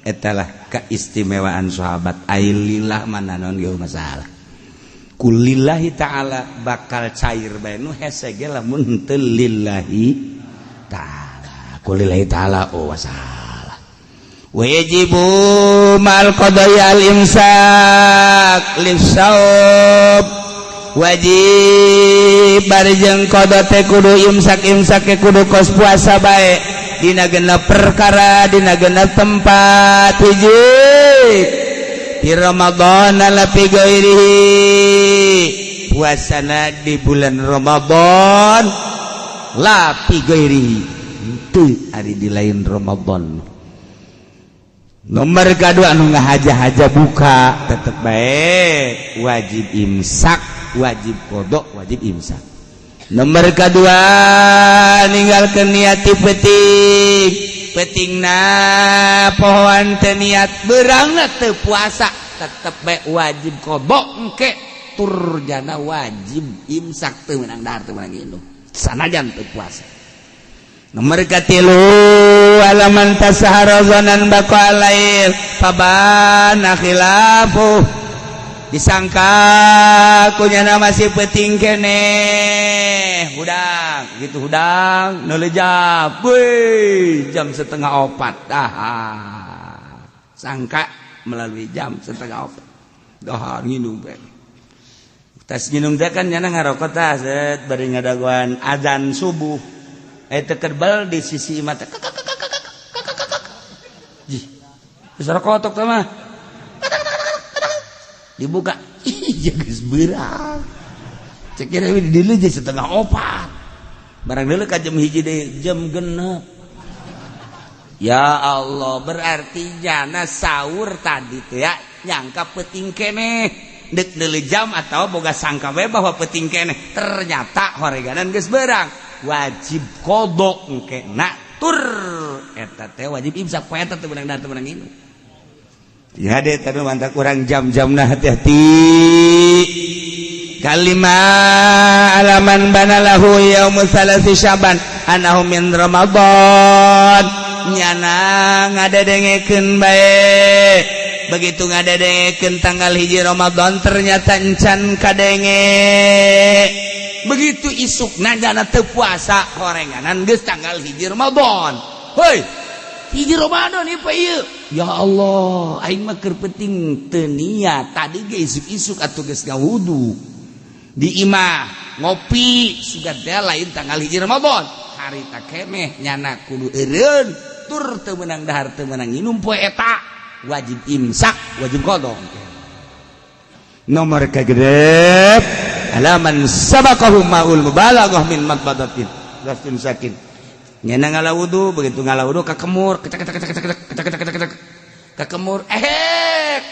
Eta lah keistimewaan sahabat. Ailillah mana naon ge masalah. Kulillahi ta'ala bakal cair bae nu hese ge lamun henteu lillahi ta'ala. Kulillahi ta'ala oh masalah. Wajibu mal qada'i al imsak lisaub. Wajib barjeng qada teh kudu imsak-imsak ke kudu kos puasa bae dina genep perkara dina genep tempat hiji di Ramadan la fi ghairihi puasana di bulan Ramadan la fi ghairihi teu ari di lain Ramadan. Nomor kedua anu ngahaja-haja buka tetep bae wajib imsak, wajib qada, wajib imsak. Nomor kedua ninggalkeun niat ti peuting. Peutingna pohoan teu niat beurangna teu puasa tetep bae wajib qada engke turjana wajib imsak teu meunang dahar teu meunang indung sanajan teu puasa. Nomor katilu alaman tasahara zanan baqa lail fabana khilafu disangka kunyana masih peuting keneh hudang gitu hudang neulejap weh jam 3:30 dah sangka melalui jam 3:30 dahar nginum bae tas nginum teh kan nyana ngarokok tah set bari ngadagoan azan subuh teu kerbel di sisi mata jih geus rokotok teh mah dibuka ih geus beurang cek kira di dieu je 3:30 barang deuleu ka jam 1 deui jam 6. Ya Allah berarti jana sahur tadi teh ya nyangka peuting keneh deuk deuleu jam atau boga sangka we bahwa peuting keneh ternyata horeganan geus beurang wajib qada engke na tur eta teh wajib imsak poe eta teu meunang teu meunang indung. Ya deh tadi mantap kurang jam-jamna hati-hati. Kalima alaman banalahu yaumu salasi syaban anahu min Ramadan nyana ngadedengekeun bae begitu ngadedengekeun tanggal 1 Ramadan ternyata encan kadenge begitu isukna jana teu puasa horenganan geus tanggal 1 Ramadan. Hoi 1 Ramadan ieu ieu ya Allah aing mah keur penting teu niat tadi ge isuk-isuk atuh geus ngawudu di imah ngopi sugan teh lain tanggal 1 Ramadan harita keneh nyana kudu eureun Tur teu meunang dahar, teu meunang nginum poe eta, wajib imsak, wajib qada. Nomor kagenep, alaman sabaqahu maul mubalaghah min madbadatin gastin sakin. Nyana ngala wudu, begitu ngala wudu kakemur, kecak kecak kecak kecak kecak kecak kecak kakemur,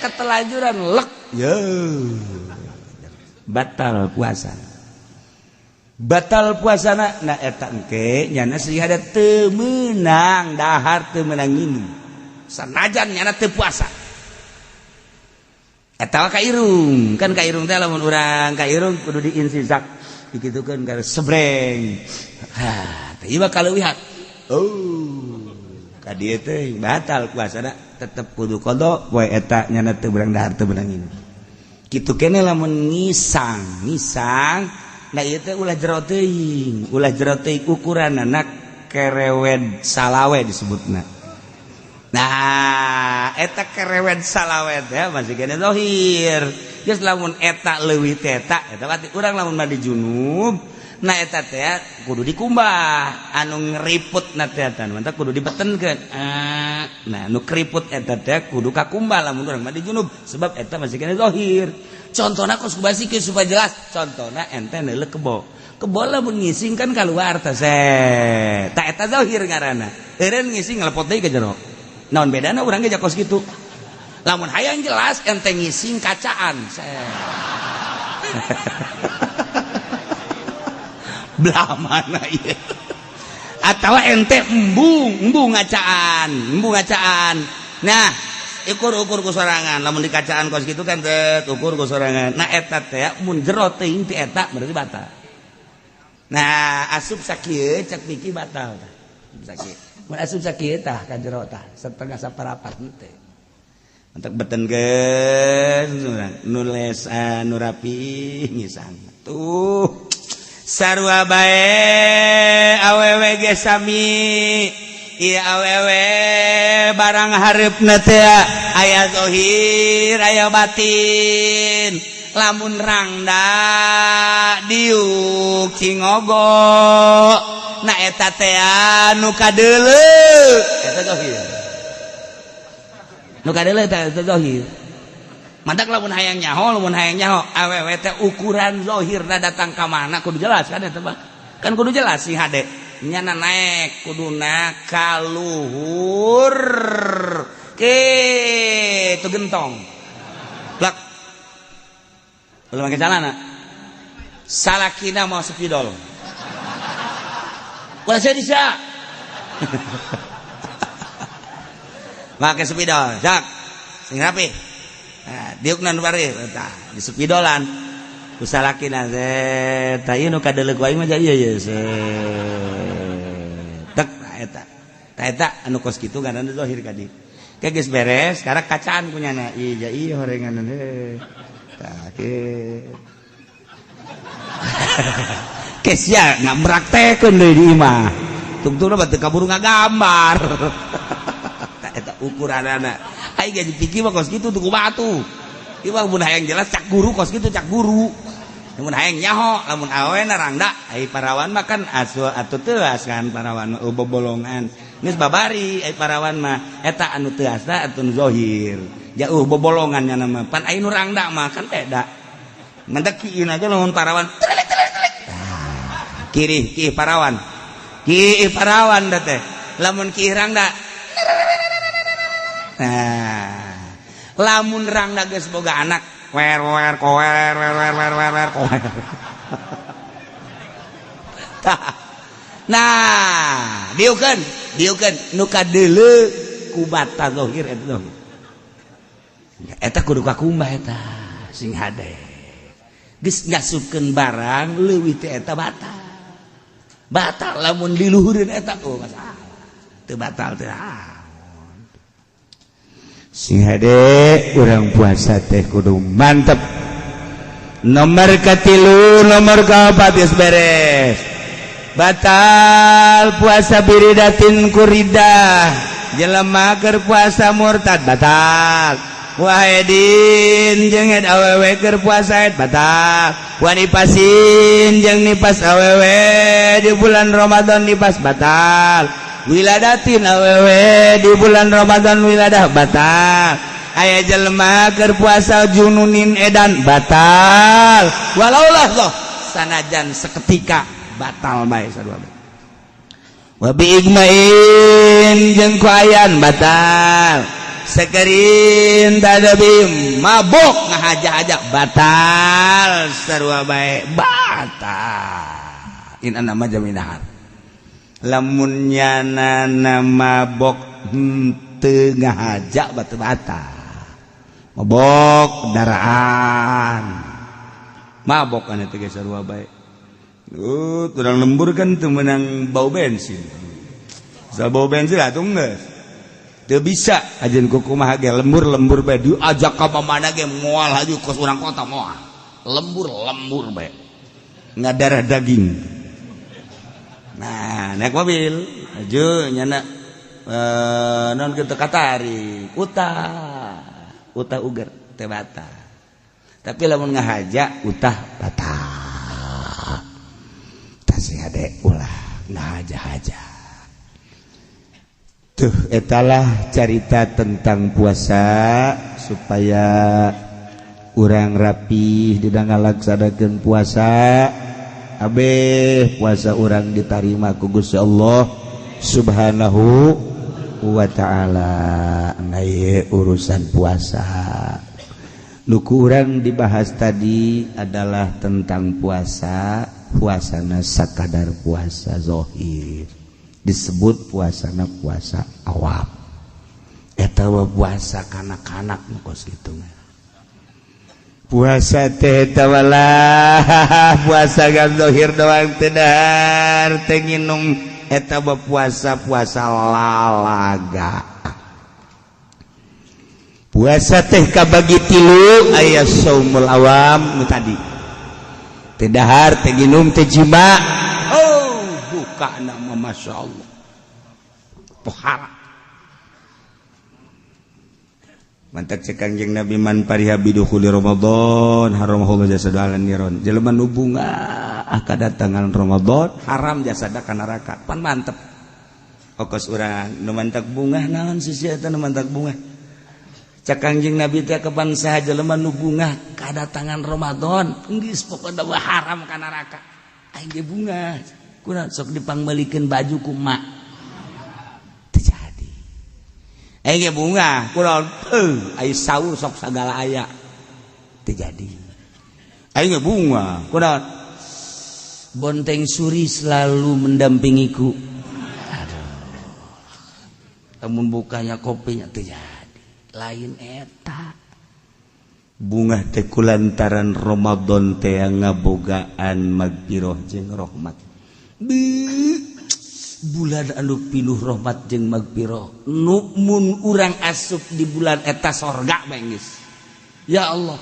ketelajuran lek, yo batal puasa, batal puasana. Nah, eta engke nyana sih ada teu meunang dahar, teu meunang nginum, sanajan nyana teu puasa. Eta ka irung kan, ka irung teh lamun urang ka irung kudu diinsisak, dikitukeun ka sebreng. Ha teh ieu kaleuwihan, oh ka dieu teh batal puasana, tetep kudu qada poe eta, nyana teu beurang dahar, teu meunang nginum. Kitu kene lamun ngisang ngisang. Nah, ieu teh ulah jero teuing, ulah jero teuing, ukuranana kerewed salawe disebutna. Nah, eta kerewed salawe teh masih kene zahir. Geus lamun eta leuwih teh eta, eta berarti urang lamun mandi junub. Nah, eta teh kudu dikumbah, anu ngeriput na teh eta mantap kudu dibetenkeun. Nah, nu keriput eta teh kudu kakumbah lamun urang mandi junub, sebab eta masih kene zahir. Contohna kos kubasikeun supaya jelas, contohna ente neuleuh kebo, kebo lamun ngising kan keluar teh, tah eta zahir ngaranna. Eureun ngising ngelepot deui ke jero, naon bedana? Urang ge kos kitu. Lamun hayang jelas, ente ngising kacaan, belah mana ieu? Atawa ente embung embung ngacaan, embung ngacaan. Nah, ukur-ukur ku sorangan, lamun dikacaan kos gitu kan teh ukur ku sorangan. Nah, eta teh mun jero teuing ti eta berarti batal. Nah, asup sakieu cek miki batal tah. Sakieu mun asup sakieu tah ka jero tah setengah saparapat teh. Untuk betenkeun nules nu rapi ngisang tuh sarua bae. Awewe ge sami. Ieu awewe barang hareupna teh aya zahir, aya batin. Lamun rangda diuk cingogo, nah eta teh nu kadeuleu, eta zahir. Nu kadeuleu eta zahir. Mantak lamun hayang nyaho, lamun hayang nyaho awewe teh ukuran zahirna datang ka mana kudu jelas kan eta mah. Kan kudu jelas sih hade. Nyana naek kuduna kaluhur ke itu gentong. Plak. Belum pakai celana. Salakina mau spidol. Ulah saya bisa. Pakai spidol, sak. Sing rapi. Nah, diukna nu bari tah di spidolan. Ku salakina teh, tah ieu nu kadeuleu ku aing mah ieu ye. Tek eta. Tah eta anu kos kitu ngaranna zahir ka dieu. Ke geus beres, sekarang kacaan kunyana. Iya iya horengan heuh. Tah kieu. Kesya nggak meraktekeun deui di imah. Tungtungna mah teu kaburu ngagambar. Eta ukuranana. Ai ge dipikir mah kos kitu tuh batu. Ieu mah mun hayang jelas cak guru kos kitu cak guru. Lamun hayang nyaho, lamun awena rangda, ai parawan mah kan asu atuh teuas kan parawan mah bobolongan. Geus babari ai parawan mah eta anu teuasna atuh nu zahir. Jauh bobolongan nya mah. Pan ai nu rangda mah kan beda. Mentek kieu aja lamun parawan. Telik telik telik. Kiri ki parawan. Ki parawan da teh. Lamun ki rangda. Nah, lamun rangda geus boga anak, wer wer kower wer wer wer wer wer kower. Nah, diukeun, diukeun nu kadeuleu ku mata zahir eta zahir. Eta kudu kakumbah eta sing hade. Geus ngasupkeun barang leuwih teh eta batal. Batal lamun diluhureun eta oh masalah. Teu batal teh. Sing hade urang puasa teh kudu mantep. Nomor katilu, nomor kaopat geus beres. Batal puasa biridatin kuridah. Jelema keur puasa murtad batal. Wahedin jeung head awewe keur puasa head batal. Wanipasin jeung nipas awewe di bulan Ramadan nipas batal. Wiladatin awewe di bulan Ramadan wiladah batal. Aya jelema keur puasa jununin edan batal. Walaulah loh sanajan seketika batal bae sarua bae. Wa bi igmain jeung ku ayan batal. Sekerin tadabi mabok ngahaja-haja batal sarua bae batal. In nama jaminahar. Lamun nyana mabok henteu ngahaja batu batal. Mabok daraan. Mabok kan eta ge sarua bae. Turang lembur kan teu meunang bau bensin. Sa bau bensin atuh geus. Teu bisa ajeun ku kumaha ge lembur-lembur bae diajak ka mana ge moal haju kos urang kota moal. Lembur-lembur bae. Ngadarah daging. Nah, naik mobil aju nyana non kitu katarik utah utah uger teh batal. Tapi lamun ngahaja utah batal. Tasih hade ulah ngahaja-haja. Tuh etalah carita tentang puasa supaya urang rapih di ngalaksanakeun puasa. Abeh puasa urang ditarima ku Gusti Allah Subhanahu wa ta'ala. Nah, urusan puasa nu ku urang dibahas tadi adalah tentang puasa. Puasana sakadar puasa zohir disebut puasana puasa awam. Eta puasa kanak-kanak kos kitu. Puasa teh tawalah puasa gan zohir doang teu dahar teu nginum eta puasa puasa lalaga. Puasa teh kabagi tilu, aya saumul awam nu tadi teu dahar teu nginum teu jima. Oh buka nama Masya Allah pohara. Mantak cek Kangjeng Nabi man pariha bidukhuli Ramadan haramahullah jasadu ala niron. Jelema nu bungah kadatangan Ramadan haram jasada ka neraka. Pan mantep. Okos urang nu mantak bungah naon sih eta nu mantak bungah. Cek Kangjeng Nabi teh kapan saha jelema nu bungah kadatangan Ramadan geus pokona haram ka neraka. Aing ge bungah. Kunaon sok dipangmeulikeun baju ku mak. Aing ge bungah kunaon ai sahur sok sagala aya teu jadi. Aing ge bungah kunaon bonteng suri selalu mendampingiku. Aduh lamun bukanya kopinya teu jadi. Lain eta bungah teh kulantaran Ramadan teh ngabogaan magfirah jeung rahmat. Bulan anu pinuh rahmat jeung magfirah nu mun urang asup di bulan eta sorga bae geus. Ya Allah.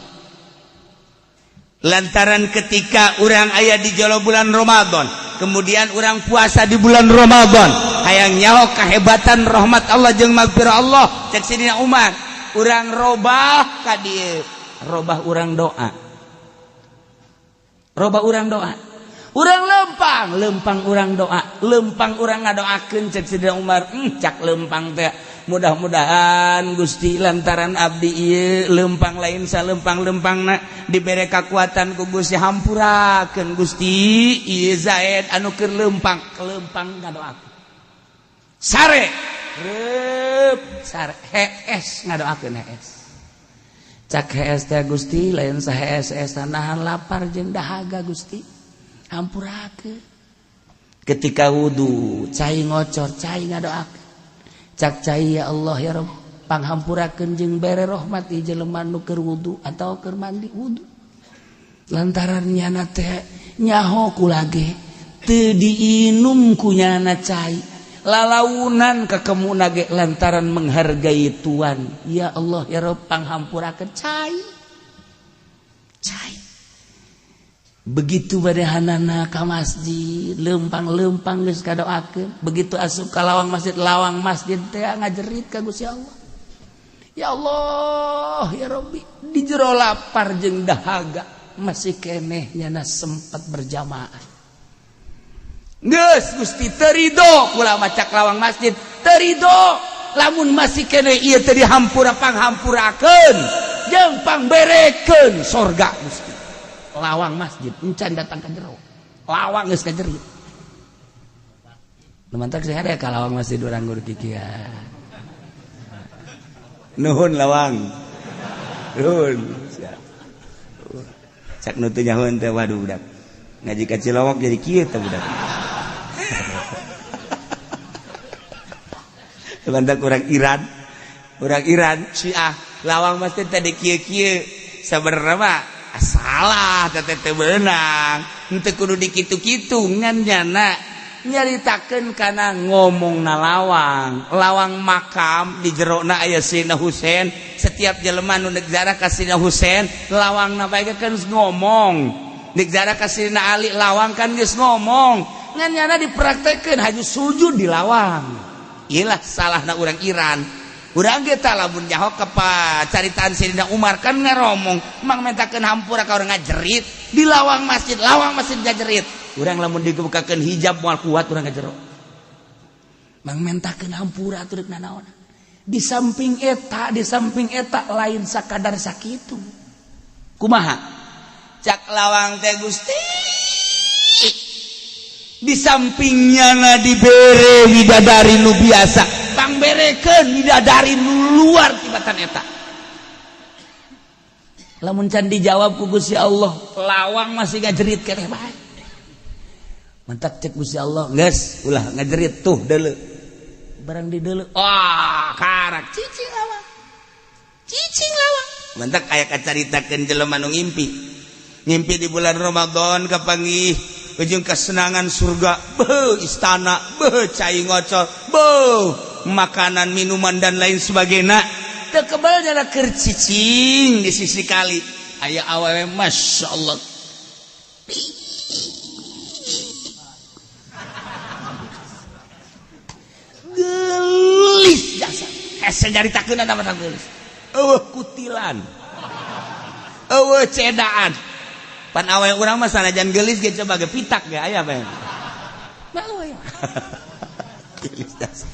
Lantaran ketika urang aya di jolo bulan Ramadan, kemudian urang puasa di bulan Ramadan, hayang nyaho kehebatan rahmat Allah jeung magfirah Allah, cek Sidina Umar, urang robah ka dieu, robah urang doa. Robah urang doa. Urang lempang, lempang urang doa, lempang urang ngadoakeun cek Sidina Umar, cak lempang teh mudah-mudahan Gusti lantaran abdi ieu lempang lain salempang-lempangna dibere kakuatan ku Gusti hampurakeun Gusti ieu Zaid anu keur lempang, lempang ngadoakeun. Sare reup sare hees ngadoakeun hees. Cak hees teh Gusti lain sahees-hees nahan lapar jeung dahaga Gusti. Hampurakeun. Ketika wudu cai ngocor cai ngadoakeun. Cak cai ya Allah ya Rabb panghampurakeun jeung bere rahmat ieu jelema nu keur wudu atawa keur mandi wudu. Lantaran nyana teh nyaho ku lage teu diinum ku nyana cai lalaunan kakemuna ge lantaran menghargai tuan. Ya Allah ya Rabb panghampurakeun cai. Cai. Begitu badehanana ka masjid lempang-lempang geus kadoakeun, begitu asup ka lawang masjid, lawang masjid teh ngajerit ka Gusti Allah. Ya Allah ya Rabbi, di jero lapar jeung dahaga masih keneh nyana sempat berjamaah. Geus Gusti teu ridho kula macak lawang masjid teu ridho lamun masih kene ieu teu dihampura panghampurakeun jeung pangberekeun sorga Gusti. Lawang masjid encan datang ka jero. Lawang geus ka jero. Nu mantak sih ada ka lawang masjid urang guru kikian. Nuhun lawang. Nuhun. Cak nu teu nyahoeun teh waduh budak. Ngaji ka Cilowok jadi kieu teh budak. Mantak orang Iran Syiah lawang masjid tadi kieu-kieu sabenerna mah salah teh teu beunang henteu kudu dikitu-kitu ngan nyana nyaritakeun kana ngomongna lawang lawang makam di jerona aya Sayyidina Husain setiap jelema nu deuk ziarah ka Sayyidina Husain lawangna bae kan geus ngomong deuk ziarah ka Sayyidina Ali lawang kan geus ngomong ngan nyana dipraktekeun haju sujud di lawang. Iyalah salahna urang Iran. Urang ge tah lamun nyaho ka caritaan Sayyidina Umar kan ngaromong mang mentakeun hampura ka urang ngajerit di lawang masjid ngajerit. Urang lamun dibukakeun hijab moal kuat urang ngajero. Mang mentakeun hampura atuh deuk nanaon. Di samping eta lain sakadar sakitu. Kumaha? Cak lawang teh Gusti di sampingnya na dibere widadari nu biasa pangberekeun widadari nu luar tibatan eta lamun can dijawab ku Gusti Allah lawang masih ngajerit keneh bae mantak cek Gusti Allah geus ulah ngajerit tuh deuleu barang di deuleu ah karak cicing lawang mantak aya kacaritakeun jelema nu ngimpi ngimpi di bulan Ramadan kapanggih ujung kesenangan surga, beuh istana, beuh cai ngocor, beuh makanan, minuman dan lain sebagainya. Teu kebal nyana keur cicing di sisi kali. Aya awewe Masya Allah. Gelis jasa. Hese nyaritakeun nama gelis. Eueuh kutilan. Eueuh cedaan. Pan awe urang mah sanajan gelis ge coba ge pitak ge aya bae. Malu aya. Gelis jasa.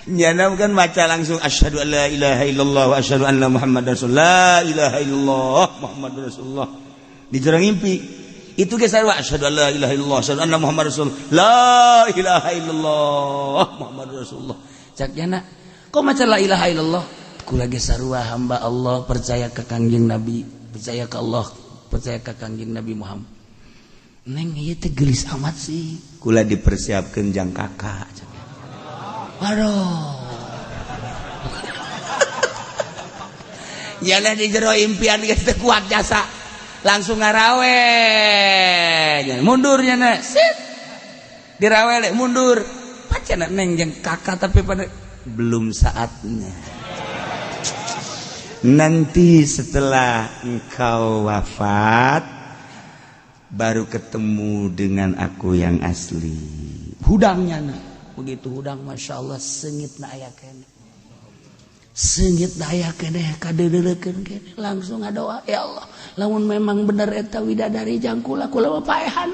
Nyana kan baca langsung asyhadu an la ilaha illallah wa asyhadu anna muhammadar rasulullah. La ilaha illallah muhammadur rasulullah. Di jero ngimpi. Itu ge sarua asyhadu an la ilaha illallah asyhadu anna muhammadar rasulullah. La ilaha illallah muhammadur rasulullah. Cak nyana, kok maca la ilaha illallah? Kula ge sarua hamba Allah percaya ka Kangjeng Nabi. Percaya ke Allah, percaya ke Kangjeng Nabi Muhammad. Neng ieu teh geulis amat sih. Kula dipersiapkeun jang kakak. Aduh. Yalah di jero impian geus teu kuat jasa. Langsung ngarawe. Mundur nya sit. Dirawele mundur. Pacana neng jeung kakak tapi pada belum saatnya. Nanti setelah engkau wafat baru ketemu dengan aku yang asli. Hudangnya nah. Begitu hudang Masya Allah sengit na aya keneh. Sengit na aya keneh kadeuleukeun keneh langsung ngadoa ya Allah lamun memang bener eta widadari jang kula kula mah paehan.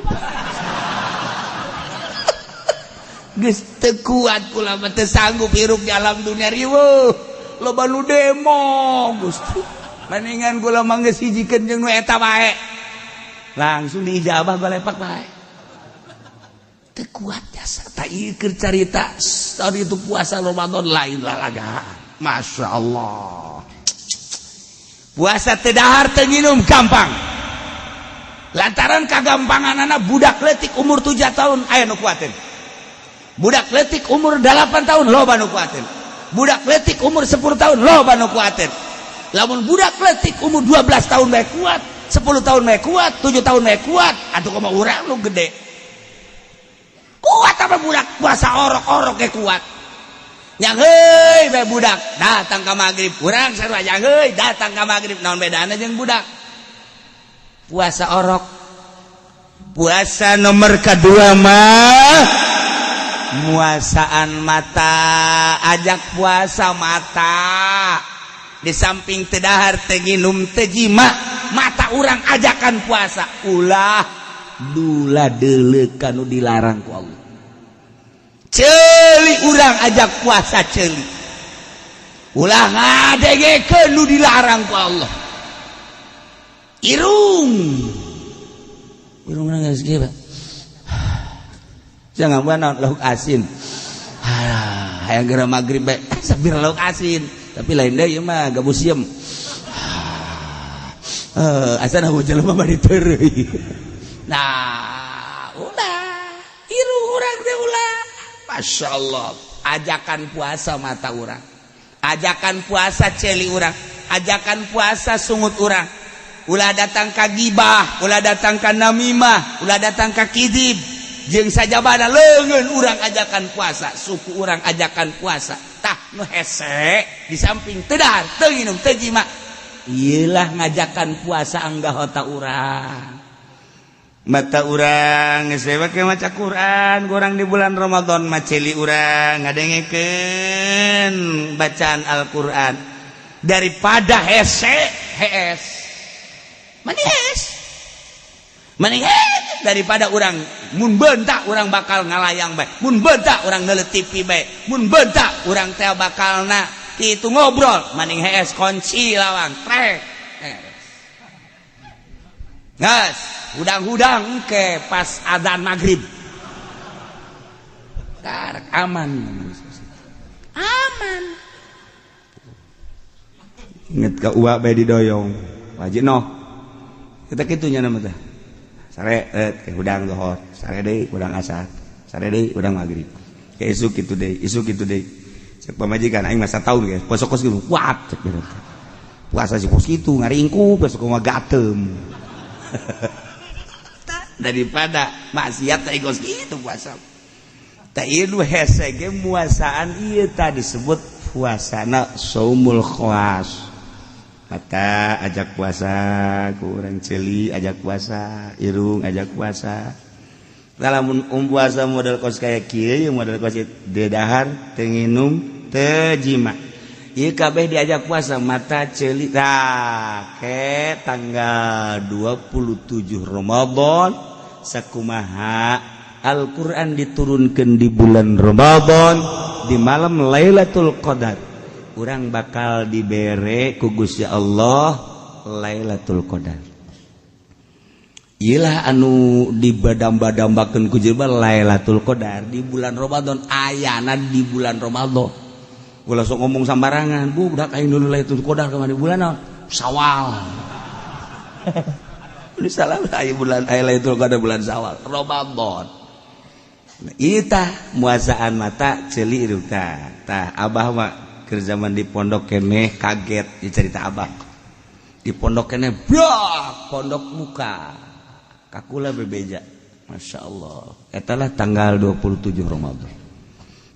Geus teu kuat kula mah teu sanggup hirup di alam dunia riweuh. Loba nu demo Gusti mendingan kula mah geus hijikeun jeung nu eta bae langsung diijabah golepak bae teu kuat jasa ta ieu keur carita tadi itu puasa Ramadan lain lalagaan Masya Allah puasa teu dahar teu nginum gampang lantaran kagampanganana budak leutik umur 7 tahun aya nu kuateun budak leutik umur 8 tahun loba nu kuateun budak letik umur 10 tahun loba nu kuateun lamun budak letik umur 12 tahun bae kuat 10 tahun bae kuat 7 tahun bae kuat atuh kumaha urang nu gede kuat apa budak puasa orok-orok ge kuat yang heuy bae budak datang ka magrib urang sarua yang heuy datang ka magrib naon bedana jeung budak puasa orok puasa nomor kedua mah muasaan mata ajak puasa mata di samping teu dahar teu nginum teu jima mata urang ajakan puasa ulah Dula deuleuh kanu dilarang ku Allah. Ceuli urang ajak puasa ceuli. Ulah ngadengekeun nu dilarang ku Allah. Irung. Irung geus kieu, Pak. Jangan naon lauk asin. Hayang geura magrib bae sabir lauk asin, tapi lain deui ieu mah gabus sieum. Asana jelema mah diteureuy. Nah, ulah irung urang teh ulah. Masya Allah, ajakan puasa mata urang, ajakan puasa celi urang, ajakan puasa sungut urang. Ulah datang ka gibah, ulah datang ka namimah, ulah datang ka kidib. Jeung sajabana leungeun urang ajakan puasa, suku urang ajakan puasa. Tah nu hese di samping teu dahar, teu nginum, teu jima. Iyalah ngajakan puasa anggota urang. Mata urang geus make maca Quran, kurang di bulan Ramadan mah ceuli urang ngadengekeun bacaan Al-Qur'an daripada hese hees. Manis. Manis daripada urang mun bentak urang bakal ngalayang bae, mun bentak urang neuleut TV bae, mun bentak urang teh bakalna itu ngobrol, maning hees kunci lawang trek. Gas, hudang-hudang ke pas adzan maghrib. Tarak aman. Aman. Inget ka uak bae didoyong. Wajib noh. Kita kitunya nama teh. Sare hudang lohor, sare deui hudang asar, sare deui hudang maghrib. Ke isuk kitu deui, isuk kitu deui. Cek pamajikan aing masa tahun guys, puasa kos gitu kuat cek gitu. Puasa sih kos kitu ngaringku, besok mah gatem. Daripada maksiat teh kos kitu puasa. Tah ieu hese ge muasaan ieu tah disebut puasana saumul khawas. Mata ajak puasa, ku urang ceuli ajak puasa, irung ajak puasa. Lamun puasa model kos kayak kieu, model kos teu dahar, teu nginum, teu jima. Ieu kabeh diajak puasa mata ceuli tah ke tanggal 27 Ramadan sakumaha Al-Qur'an diturunkan di bulan Ramadan di malam Lailatul Qadar. Urang bakal dibere ku Gusti Allah Lailatul Qadar. Iyalah anu dibadamba-dambakeun ku jelema Lailatul Qadar di bulan Ramadan, ayana di bulan Ramadan. Ulah sok ngomong sambarangan, bu budak aing dulu Lailatul Qadar kemana bulan naon? Sawal. Ini salah aya bulan aya Lailatul Qadar bulan Sawal, Ramadan. Ieu tah muasaan mata ceuli irung tah. Tah abah mah keur zaman di pondok keneh kaget dicerita abah. Di pondok keneh brak pondok muka. Kakula bebeja. Masya Allah. Etalah tanggal 27 Ramadan.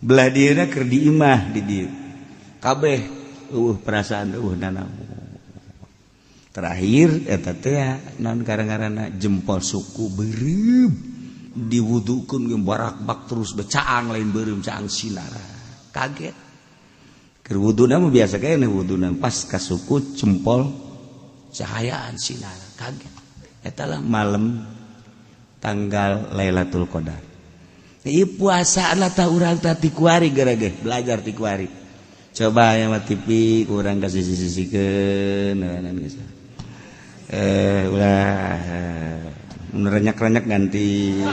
Belah dieuna keur di imah di dieu. Kabeh eueuh perasaan eueuh nanaon. Terakhir eta teh naon gara-garana jempol suku beureum diwudukeun ge barakbak terus becaang lain beureum caang sinara. Kaget. Keur wuduna mah biasa kene wuduna pas ka suku jempol cahayaan sinara kaget. Etalah malam tanggal Lailatul Qadar. Ieu puasa lah tah urang tah ti kuari gara-gara belajar ti kuari. Coba aya mah TV urang ka sisi-sisikeun geus. Ulah nu renyak-renyak ganti.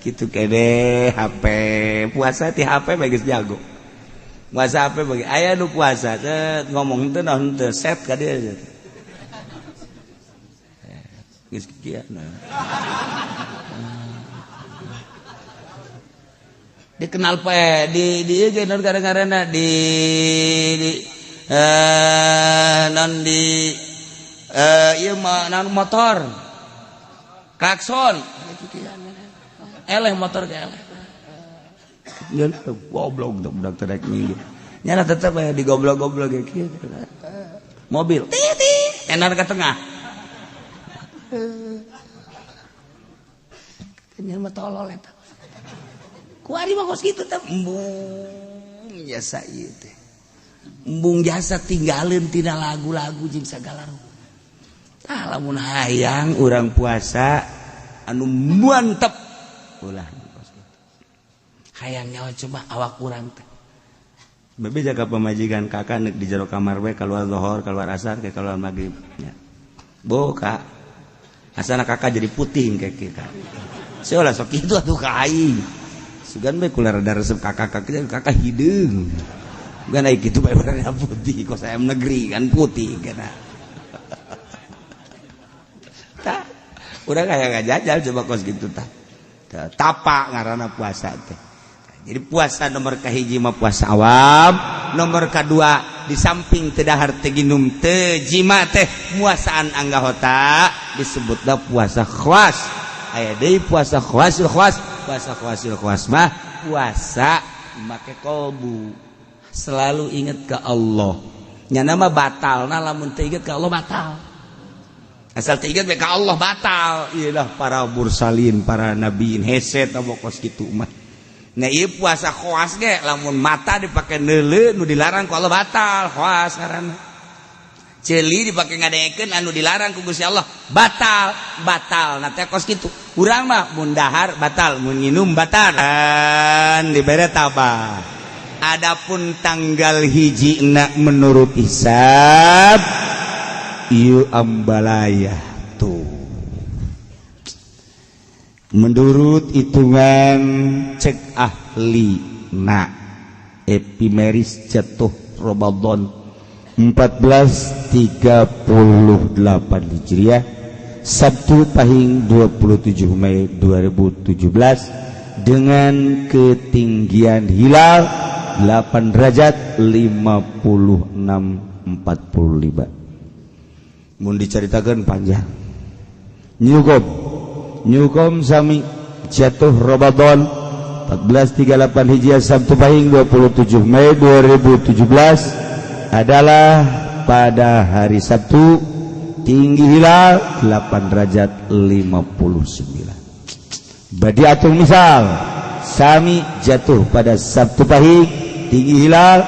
Kitu kene HP puasa ti HP bae geus jago. Puasa HP bagi aya nu puasa teh ngomong teh naon teh set ka dieu. Geus kieu nah. Dikenal pe di ieu ge naon gara-garana di non di ieu mah naon motor. Klakson. Eleh motor ge eleh. Goblok budak terek minggu. Nyana tetep aya di goblok-goblok ge kieu. Mobil titi enar ke tengah. Nya mah tolol eta. Kuari mah kos kitu teh embung jasa ieu teh. Embung jasa tinggalin tina lagu-lagu jeung sagala rupa. Tah, lamun hayang urang puasa anu mantep, ulah hayang nyawa, coba awak urang teh. Bebe jaga pamajikan kakak nek di jero kamar we, keluar lohor, keluar asar, kayak keluar maghrib ya. Bo kak, asana kakak jadi putih kayak kita. Saya sok itu atuh ka aing. Sugan bae kula rada resep kakak, kakak kakak hideung. Bukan naik gitu bae warna putih, kok saya negeri kan putih kena. Tah, udah kayak gak jajal coba kos gitu tah. Tapa ngaranna puasa teh. Jadi puasa nomor kahiji mah puasa awam, nomor kedua di samping teu dahar, teu ginum, teu jima teh muasaan anggota disebutna puasa khawas. Aya deui puasa khawasil khawas. Puasa khawasil khawas mah puasa make kolbu, selalu ingat ke Allah. Nyana mah batal, nah lamun teu inget ke Allah batal. Asal teu inget ke Allah batal. Iyalah, para mursalin, para nabiin hese tah kos kitu mah. Nah, ieu puasa khawas ge lamun mata dipake neuleu nu dilarang ku Allah batal, khawas ngaranna. Ceuli dipake ngadengekeun anu dilarang ku Gusti Allah batal, batal. Nah teh kos kitu. Urang mah mun dahar batal, mun nginum batal. Dan dibere tabah. Adapun tanggal hiji na menurut hisab ieu ambalaya tuh. Menurut hitungan cek ahli na epimeris jatuh Ramadan 1438 Hijriah, Sabtu Pahing 27 Mei 2017 dengan ketinggian hilal 8 derajat 56 45. Mun diceritakan panjang. Nyukom Nyukom sami jatuh Ramadan 1438 Hijriah, Sabtu Pahing 27 Mei 2017 adalah pada hari Sabtu, tinggi hilal 8 derajat 59. Badiatul misal sami jatuh pada Sabtu Pahing, tinggi hilal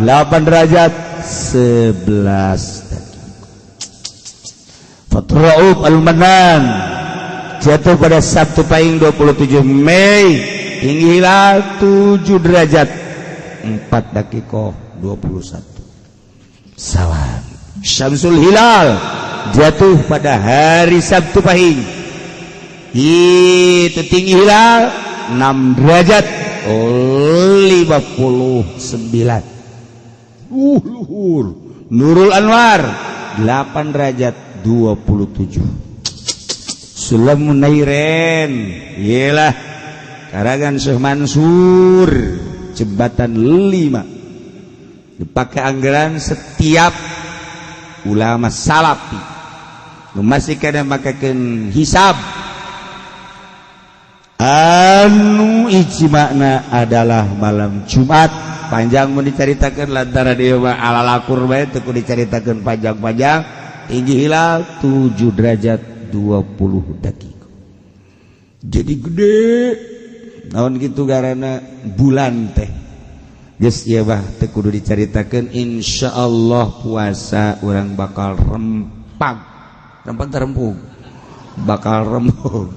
8 derajat 11. Fathur Rauf Al-Manan jatuh pada Sabtu Pahing 27 Mei, tinggi hilal 7 derajat 4 dakikoh 21. Salam Syamsul Hilal jatuh pada hari Sabtu Pahing itu tinggi hilal 6 derajat 59. Luhur. Nurul Anwar 8 derajat 27. Sulam Munairen iyalah karangan Syekh Mansur, jembatan 5 dipakai anggaran setiap ulama salafi masih kada makakeun hisab anu ijma'na adalah malam Jumat. Panjang mau diceritakan lantaran dia mah ala lakur bae, teu kudu diceritakan panjang-panjang. Tinggi hilal 7 derajat 20 detik, jadi gede naon gitu karena bulan teh. Geus ieu bah, teu kudu dicaritakeun. Insyaallah puasa urang bakal rempag rempag terempung, bakal rembug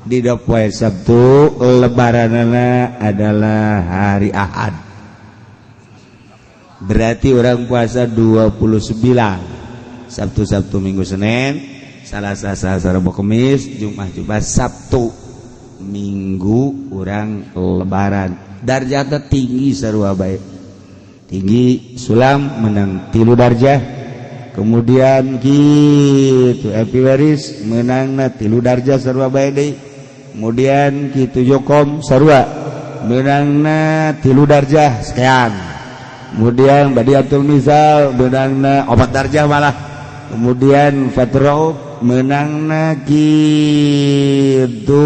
di poe Sabtu. Lebaranana adalah hari Ahad, berarti urang puasa 29, Sabtu, Sabtu, Minggu, Senin, Salasa, Selasa, Rabu, Kamis, Jumat, Jumat, Sabtu, Minggu urang lebaran. Darjatnya tinggi sarua baik, tinggi sulam menang 3 darjah, kemudian gitu epimeris menang 3 darjah sarua baik deui, kemudian gitu Jokom sarua menangna 3 darjah sekian, kemudian Badiatul Misal menangna 4 darjah malah, kemudian Fatrau menangna gitu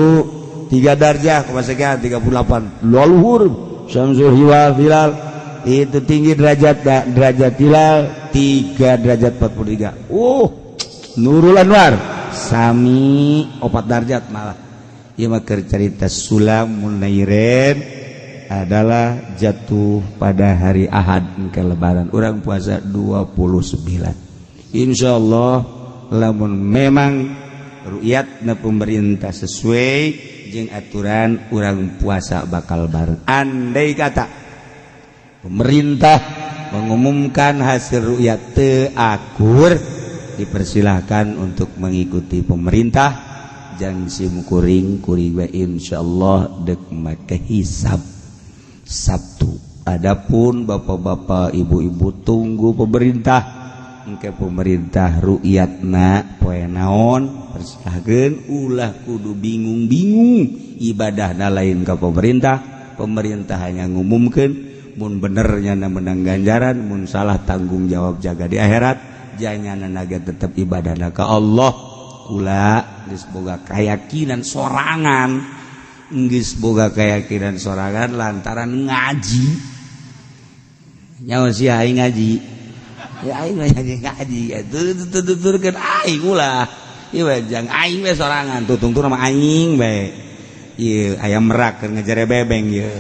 3 darjah sekian 38. Luhur Syamsul Hilal Hilal itu tinggi derajat derajat hilal 3 derajat 43. Nurul Anwar sami 4 derajat malah. Ieu mah keur carita Sulam Munairen adalah jatuh pada hari Ahad ke lebaran. Urang puasa 29 insyaallah. Lamun memang rukyatna pemerintah sesuai jeung aturan, urang puasa bakal bareng. Andai kata pemerintah mengumumkan hasil rukyat teu akur, dipersilahkan untuk mengikuti pemerintah. Jangan sim kuring kuring we, insyaallah dek make hisab Sabtu. Adapun bapak-bapak, ibu-ibu, tunggu pemerintah. Engke pemerintah rukyatna poe naon, persilahkeun. Ulah kudu bingung-bingung, ibadahna lain ka pemerintah. Pemerintah hanya ngumumkeun. Mun benernya menang ganjaran, mun salah tanggung jawab jaga di akhirat. Janyana naga tetap ibadahna ka Allah. Kula geus boga keyakinan sorangan, geus boga keyakinan sorangan lantaran ngaji. Nyawa si aing ngaji ya, aing ngaji ngaji itu tuturkeun aing. Ulah ieu jang aing we sorangan, tutung nama aing bae. Ieu ayam merak keur ngejere bebeng ieu.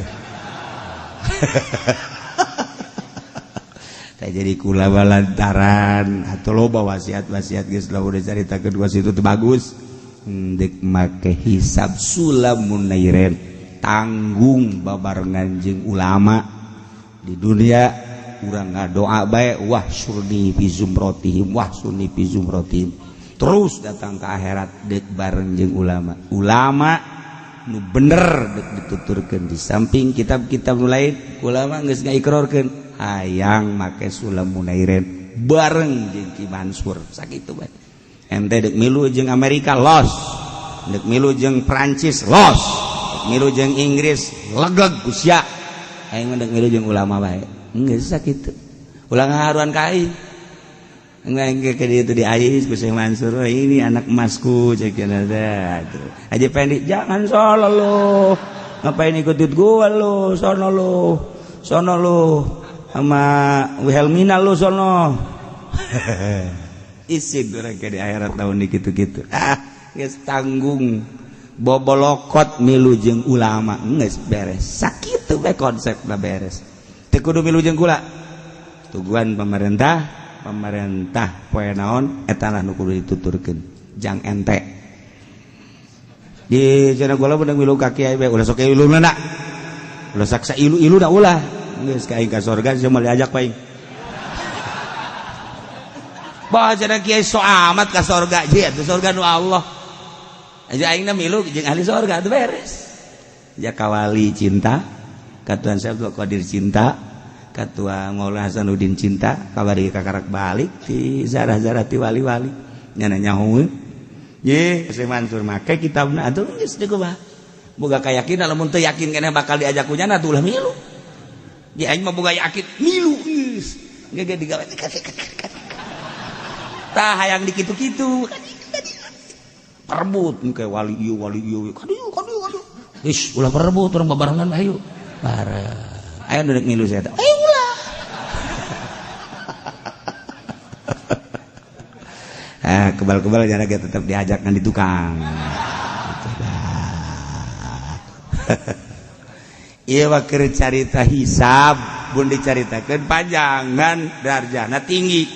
Tah jadi kula lantaran atau loba wasiat-wasiat geus lah udah carita kedua situ teu bagus. Dek make hisab sulam munairen, tanggung babarengan jeung ulama di dunia. Urang ngadoa bae, wah surni fi zumrotihim, wah sunni fi zumrotihim, terus datang ke akhirat dek bareng jeung ulama. Ulama nu bener dek dituturkeun di samping kitab-kitab nu lain. Ulama geus ngaikrorkeun hayang make sulam munairen bareng jeung Ki Mansur, sakitu bae. Ente dek milu jeung Amerika los, dek milu jeung Prancis los, dek milu jeung Inggris legeg usia. Aing mah dek milu jeung ulama bae, geus sakitu. Ulah ngaharuan ka aing. Enggak ke dia itu di ais ku Syekh Mansur, ini anak emasku cek ada. Aja Pendi jangan solo lo, ngapain ikutin gua lo, sono lo, sono lo sama Wilhelmina lo sono. Isin urang ke di akhirat tahun di gitu-gitu. Ah, geus tanggung bobolokot milu jeung ulama geus beres. Sakitu we konsepna beres. Teu kudu milu jeung kula. Tuguan pemerintah, pemerintah poe naon eta lah nu kudu dituturkeun. Jang ente. Di cenah kula beunang milu ka kiai bae, ulah sok iluna na. Ulah saksa ilu-ilu da ulah. Geus ka aing ka sorga sia moal diajak paing. Bah cenah kiai so amat ka sorga, je atuh sorga nu Allah. Aja aingna milu jeung ahli sorga atuh beres. Ja kawali cinta, ka Tuhan Syekh Abdul Qadir cinta, ka Tuhan Maulana Hasanuddin cinta, kabari kakarak balik ti zarah-zarah ti wali-wali. Nyana nyaho. Ye, Syekh Mansur make kitabna atuh geus deui kumaha. Boga kayakinan, lamun teu yakin keneh bakal diajak ku nyana atuh ulah milu. Di aing mah boga yakin milu geus. Ge digawe tah hayang dikitu-kitu. Perebut engke wali ieu wali ieu. Kadieu kadieu kadieu. Geus ulah perebut, urang babarengan ayo. Bareng. Aya nu rek milu saya teh. Eh ulah. Ah kebal-kebal jara ge tetep diajak ngan di tukang. Ieu mah keur carita hisab, mun dicaritakeun panjang ngan darjahna tinggi.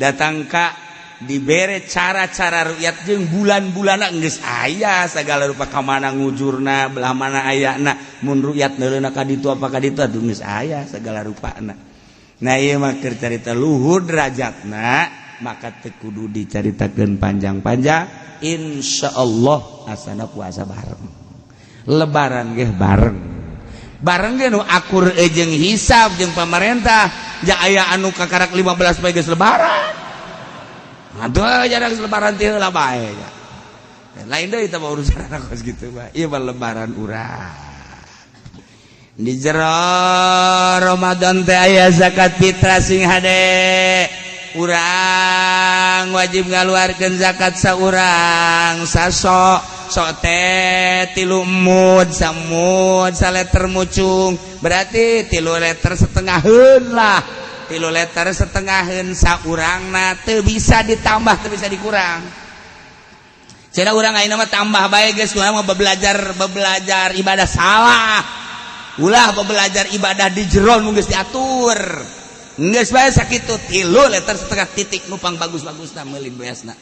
Datang ka dibere cara-cara rukyat jeung bulan-bulanna geus aya sagala rupa, ka mana ngujurna, belah mana ayana, mun rukyat neuleuna ka ditu apa ka ditu atuh geus aya sagala rupana. Nah ieu mah keur carita luhur derajatna, maka teu kudu dicaritakeun panjang-panjang. Insyaallah asana puasa bareng, lebaran ge bareng, bareng ge nu akur jeung hisab jeung pamarentah. Ja aya anu kakarak 15 poe geus lebaran. Aduh, jarang lebaran teh heula bae. Lain deui teh urusan kos kitu mah. Ieu mah lebaran urang. Di jero Ramadan teh aya zakat fitrah sing hade. Urang wajib ngaluarkeun zakat saurang sasok sok teh 3 mud, samud, saleter mucung. Berarti 3 liter setengaheun lah. 3 liter setengaheun saurangna teu bisa ditambah, teu bisa dikurang. Cenah urang ayeuna mah tambah bae geus, urang mah bebelajar ibadah salah. Ulah bebelajar ibadah di jero nu geus diatur. Geus bae sakitu 3 liter setengah titik nupang bagus-bagusna meuli beasna.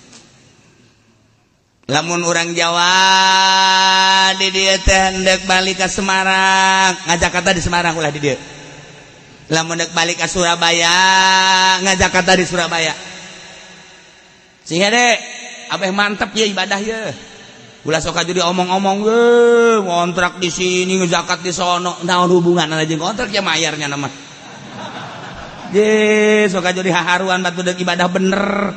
Lamun orang Jawa di dieu teh hendak balik ke Semarang, ngajakata di Semarang ulah di dieu. Lamun hendak balik ke Surabaya, ngajakata di Surabaya. Sing hede, abeh mantep ya ibadah ya. Ulah sok jadi omong-omong ge, ngontrak di sini, ngezakat di sono, naon hubungan jeung kontrak ya mayarnya nama. Je, sok jadi haharuan batu deuk ibadah bener.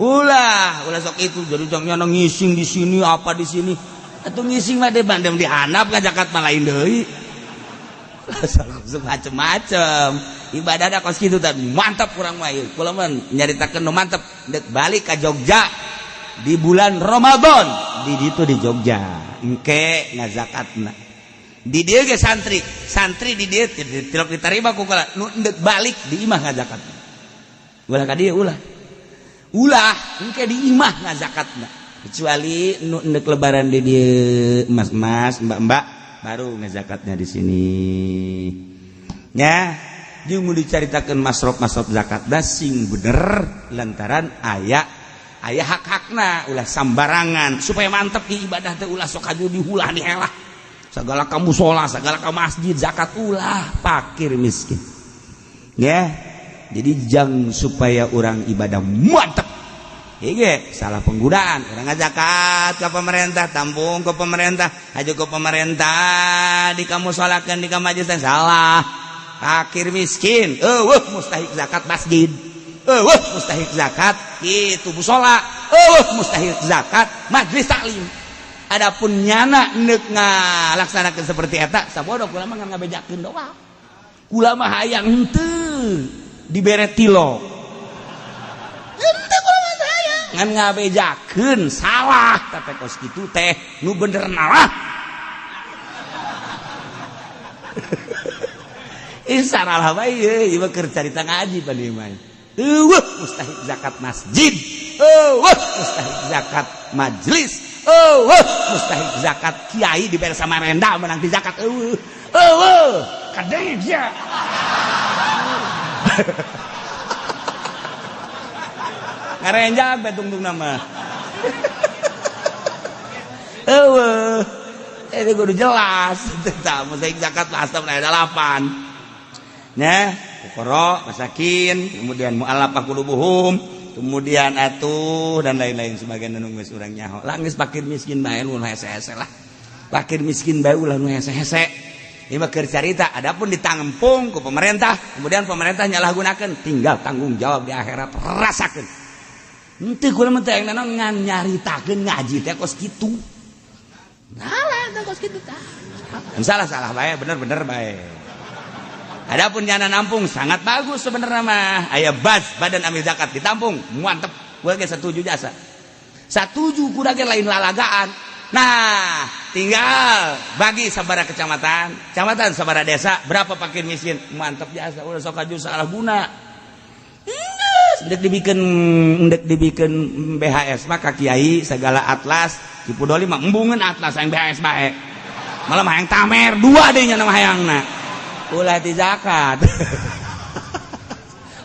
Ulah, ulah sok itu jadi jangan ngising di sini apa di sini. Atuh ngising mah deh bandem di handap ngajakat mah lain deui. Sok macem-macem. Ibadah da kos kitu teh mantap kurang mah ieu. Kula mah nyaritakeun nu mantep deuk balik ka Jogja di bulan Ramadan di ditu di Jogja. Engke ngazakatna. Di dieu ge santri, santri di dieu tilok ditarima ku kula nu deuk balik di imah ngazakatna. Ulah ka dieu ulah. Ulah engke di imah ngazakatna. Kecuali nu endek lebaran di dieu mas-mas, mbak-mbak baru ngazakatnya di sini. Ya, jeung mun dicaritakeun masrof-masrof zakat da sing bener lantaran aya aya hak-hakna ulah sambarangan supaya mantep di ibadah teh ulah sok aju dihulah dihelah. Segala ka musola, segala ka masjid zakat ulah fakir miskin. Ya. Jadi jang supaya orang ibadah mantep. Ige, salah penggunaan. Orang ngazakat ke pemerintah, tampung ke pemerintah, aju ke pemerintah, di kamu sholatkan di kamu majlis salah. Fakir miskin, eueuh mustahik zakat masjid. Eueuh mustahik zakat kitu musola, eueuh mustahik zakat majlis taklim. Adapun nyana neuk ngalaksanakeun seperti eta, sabodo kula mah ngabejakeun doang. Kula mah hayang henteu dibere tilo. Henteu kula mah hayang ngan ngabejakeun salah teh kos kitu teh nu bener nalah. Ih salah bae ieu mah keur carita ngaji pan ieu mah. Eueuh mustahik zakat masjid, eueuh mustahik zakat majlis, eueuh mustahik zakat kiai dibere Samarinda menang di zakat eueuh. Eueuh kadeng sia. Ngarenjak bae tungtung nama. Eueuh. Ini kudu jelas. Tah mustahik zakat asam aya 8. Nah, fuqara, masakin, kemudian mu'allafah qulubuhum, kemudian atuh dan lain-lain sebagian nu geus urang nyaho. Lah geus fakir miskin bae nu hese-hese lah. Fakir miskin bae ulah nu hese-hese. Ini mah keur carita, adapun ditampung ku pemerintah, kemudian pemerintah nyalahgunakeun, tinggal tanggung jawab di akhirat rasakeun. Henteu kula mah teh naon ngan nyaritakeun ngaji teh kos kitu. Salah teh kos kitu tah. Salah-salah bae, bener-bener bae. Adapun nyana nampung sangat bagus sebenarnya mah. Aya bas badan amil zakat ditampung, mantep. Gua ge setuju jasa. Satuju kuda ge lain lalagaan. Nah, tinggal bagi sabara kecamatan, kecamatan sabara desa, berapa fakir miskin, mantep jasa. Udah sok aju salah guna. Ndek dibikin BHS mah ka kiai segala atlas, Ki Pudoli mah embungeun atlas yang BHS bae. Malah mah hayang tamer dua deui nya mah hayangna. Ulah ti zakat.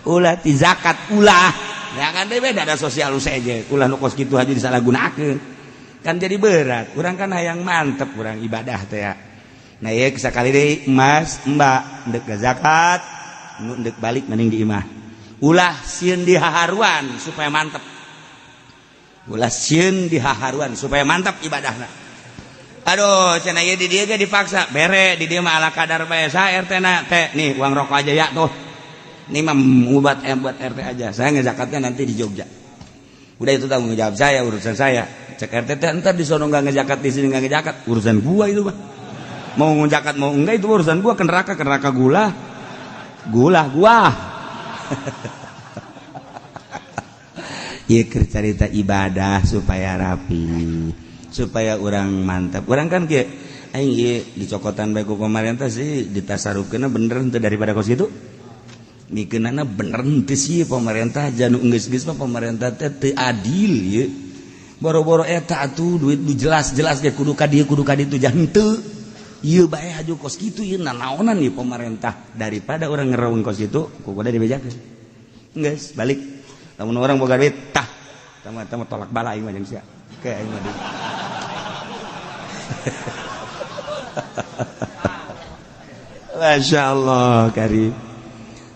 Ulah ti zakat ulah. Ya kan deui beda ada sosial seje. Ulah nu kos kitu aja disalahgunakeun. Kan jadi berat. Urang kan hayang mantep urang ibadah teh ya. Nah ieu sakali deui mas, mbak ndek zakat, nu ndek balik mending di imah. Ulah sieun di haharuan supaya mantep. Ulah sieun di haharuan supaya mantap ibadahna. Aduh, cenah ieu di dieu ge dipaksa. Bere di dieu mah ala kadar bae sa RT na teh. Nih uang rokok aja ya tuh. Ini mah buat buat RT aja. Saya ngezakatnya nanti di Jogja. Udah itu tanggung jawab saya, urusan saya. Cek RT teh entar di sono enggak ngezakat, di sini enggak ngezakat, urusan gua itu mah. Mau ngezakat mau enggak itu urusan gua, ke neraka gula. Gula gua. Ieu keur carita ibadah supaya rapi, supaya orang mantap. Orang kan kieu aing ieu dicokotan bae ku pemerintah sih ditasarufkeunna bener henteu daripada kos kitu. Mikeunana bener henteu sih pemerintah janu geus-geus mah pemerintah teh teu adil ieu. Boro-boro eta atuh duit nu jelas-jelas ge kudu ka dieu kudu ka ditu jah henteu. Ieu bae haju kos kitu ieu nanaonan ieu pemerintah daripada orang ngerawung kos kitu ku kudu dibejakeun. Geus balik. Lamun orang boga duit tah tama-tama tolak bala aing mah jeung sia. Kayak aing mah. Masya Allah karim.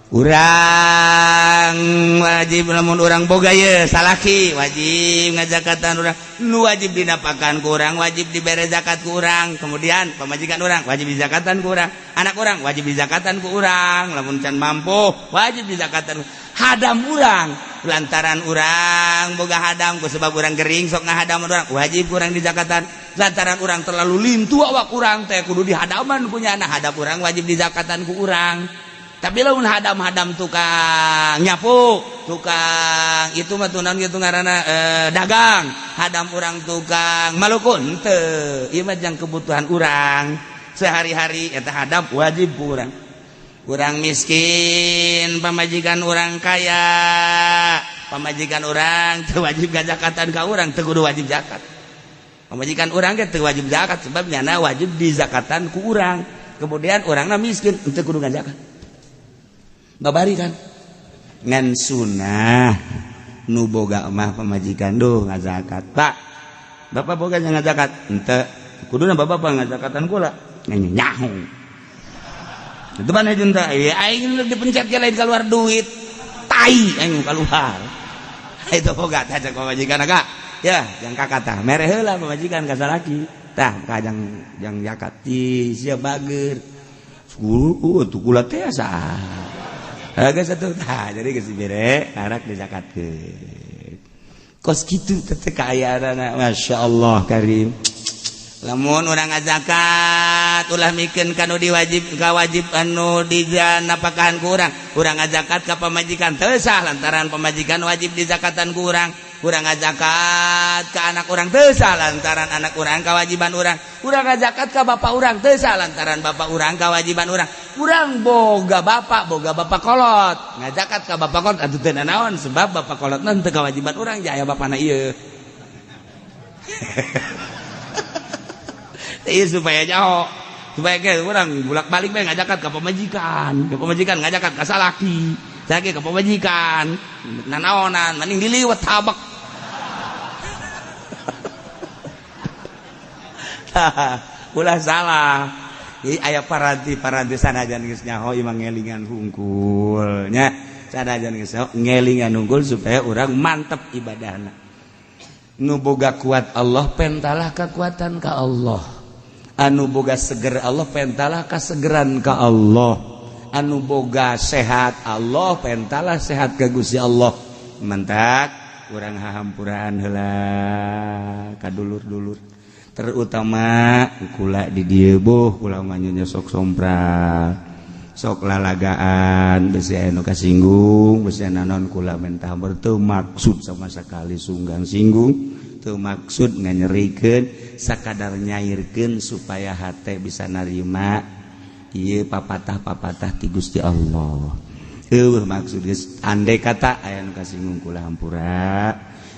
Urang wajib lamun urang boga ye salaki wajib ngajakatan urang, nu wajib dinapakan ku urang, wajib dibere zakat ku urang, kemudian pamajikan urang wajib dizakatan ku urang, anak urang wajib dizakatan ku urang, lamun can mampu wajib dizakatan hadam urang, lantaran urang boga hadam ku sebab urang gering sok ngahadam urang wajib kurang dizakatan, lantaran urang terlalu lintu awak urang teh kudu dihadaman punya anak hadam urang wajib dizakatan ku urang. Tapi lamun hadam-hadam tukang nyapu, tukang itu mah tunan gitu ngaranna dagang, hadam urang tukang malukun teu, ieu mah jang kebutuhan urang sehari-hari eta hadam wajib ku urang. Urang miskin, pamajikan urang kaya, pamajikan urang teu wajib gazakatan ka urang, teu kudu wajib zakat. Pamajikan urang ge teu wajib zakat sebab nyana wajib dizakatan ku urang. Kemudian urangna miskin teu kudu ngazakat. Babari kan ngan sunah nu boga mah pamajikan duh ngazakat. Pak, bapak boga ngazakat henteu, kuduna bapak ngazakatan kula nyaho. Itu mana jeung teh aing dipencet ge lain keluar duit tai aing keluar. Itu boga tah cek pamajikan agak ya jang kakata mere heula pamajikan ka salaki tah ka jang jang zakat ti sia bager guru tuh kula teh asa. Agak satu tah jadi geus dibere arak dizakatkeun. Kos kitu teh kaayaan Masya Allah karim. Lamun urang ngazakat ulah mikeun ka nu diwajib ka wajib anu dijanapakahan ku urang. Urang ngazakat ka pamajikan teu sah lantaran pamajikan wajib dizakatan ku urang. Urang ngazakat ka anak urang teu sah lantaran anak urang kawajiban urang. Urang ngazakat ka bapak urang teu sah lantaran bapak urang kawajiban urang. Urang boga bapak kolot ngazakat ka bapak kolot atuh teu nanaon sebab bapak kolotna teu kawajiban urang jaya bapana ieu. Ieu supaya nyaho supaya ge urang bolak-balik bae ngazakat ka pamajikan ngazakat ka salaki salaki ka pamajikan nanaonan mending diliwet tabek. Ulah salah. Jadi aya paranti-paranti sanajan geus nyaho imah ngelingan hungkul nya. Sanajan geus nyaho ngelingan hungkul supaya urang mantep ibadahna. Nu boga kuat Allah pentalah kekuatan ka Allah. Anu boga seger Allah pentalah kasegeran ka Allah. Anu boga sehat Allah pentalah sehat ka Gusti Allah. Mantak urang hahampuraan heula ka dulur-dulur. Terutama kula di dieu boh kula mah nya sok sompral sok lalagaan besi aya nu kasinggung besi naon kula mentah teu maksud sama sekali sunggang singgung teu maksud nganyerikeun sakadar nyairkeun supaya hate bisa narima ieu papatah-papatah ti Gusti Allah. Eueuh maksud geus andai kata aya nu kasinggung kula hampura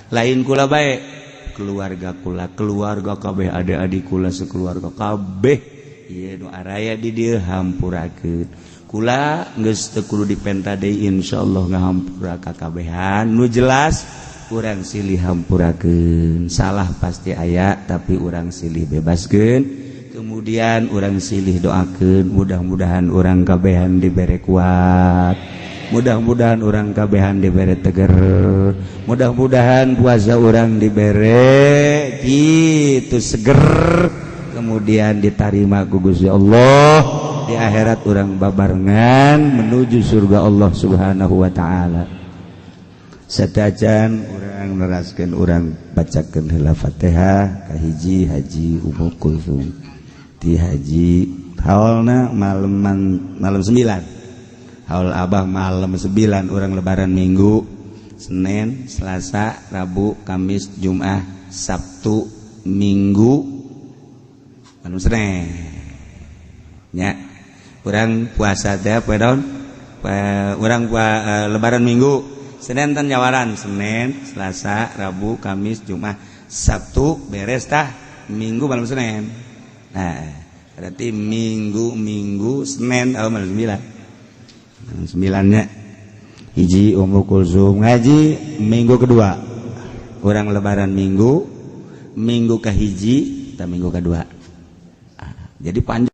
lain kula bae keluarga kula keluarga kabeh adik-adik kula sekeluarga kabeh ieu nu araya di dieu hampurakeun kula geus teu kudu dipenta deui insyaallah ngahampura ka kabehan nu jelas urang silih hampurakeun salah pasti aya tapi urang silih bebaskeun kemudian urang silih doakeun mudah-mudahan urang kabehan dibere kuat. Mudah-mudahan urang kabehan dibere teger. Mudah-mudahan puasa urang dibere gitu seger. Kemudian diterima ku Gusti Allah. Di akhirat urang babarengan menuju surga Allah Subhanahu wa taala. Satajan urang neraskeun urang bacakeun heula Fatihah kahiji Haji Ummu Kulsum. Ti haji haolna malam 9. Haul abah malam 9 orang lebaran Minggu, Senin, Selasa, Rabu, Kamis, Jumat, Sabtu, Minggu, malam Senin. Nya, urang puasa teh poe naon? Urang lebaran Minggu, Senin tan nyawaran, Senin, Selasa, Rabu, Kamis, Jumat, Sabtu beres tah, Minggu malam Senin. Nah, berarti Minggu Senin malam 9. Sembilannya hiji Ummu Kulsum ngaji minggu kedua orang lebaran Minggu Minggu kahiji dan minggu kedua. Ah, jadi panjang.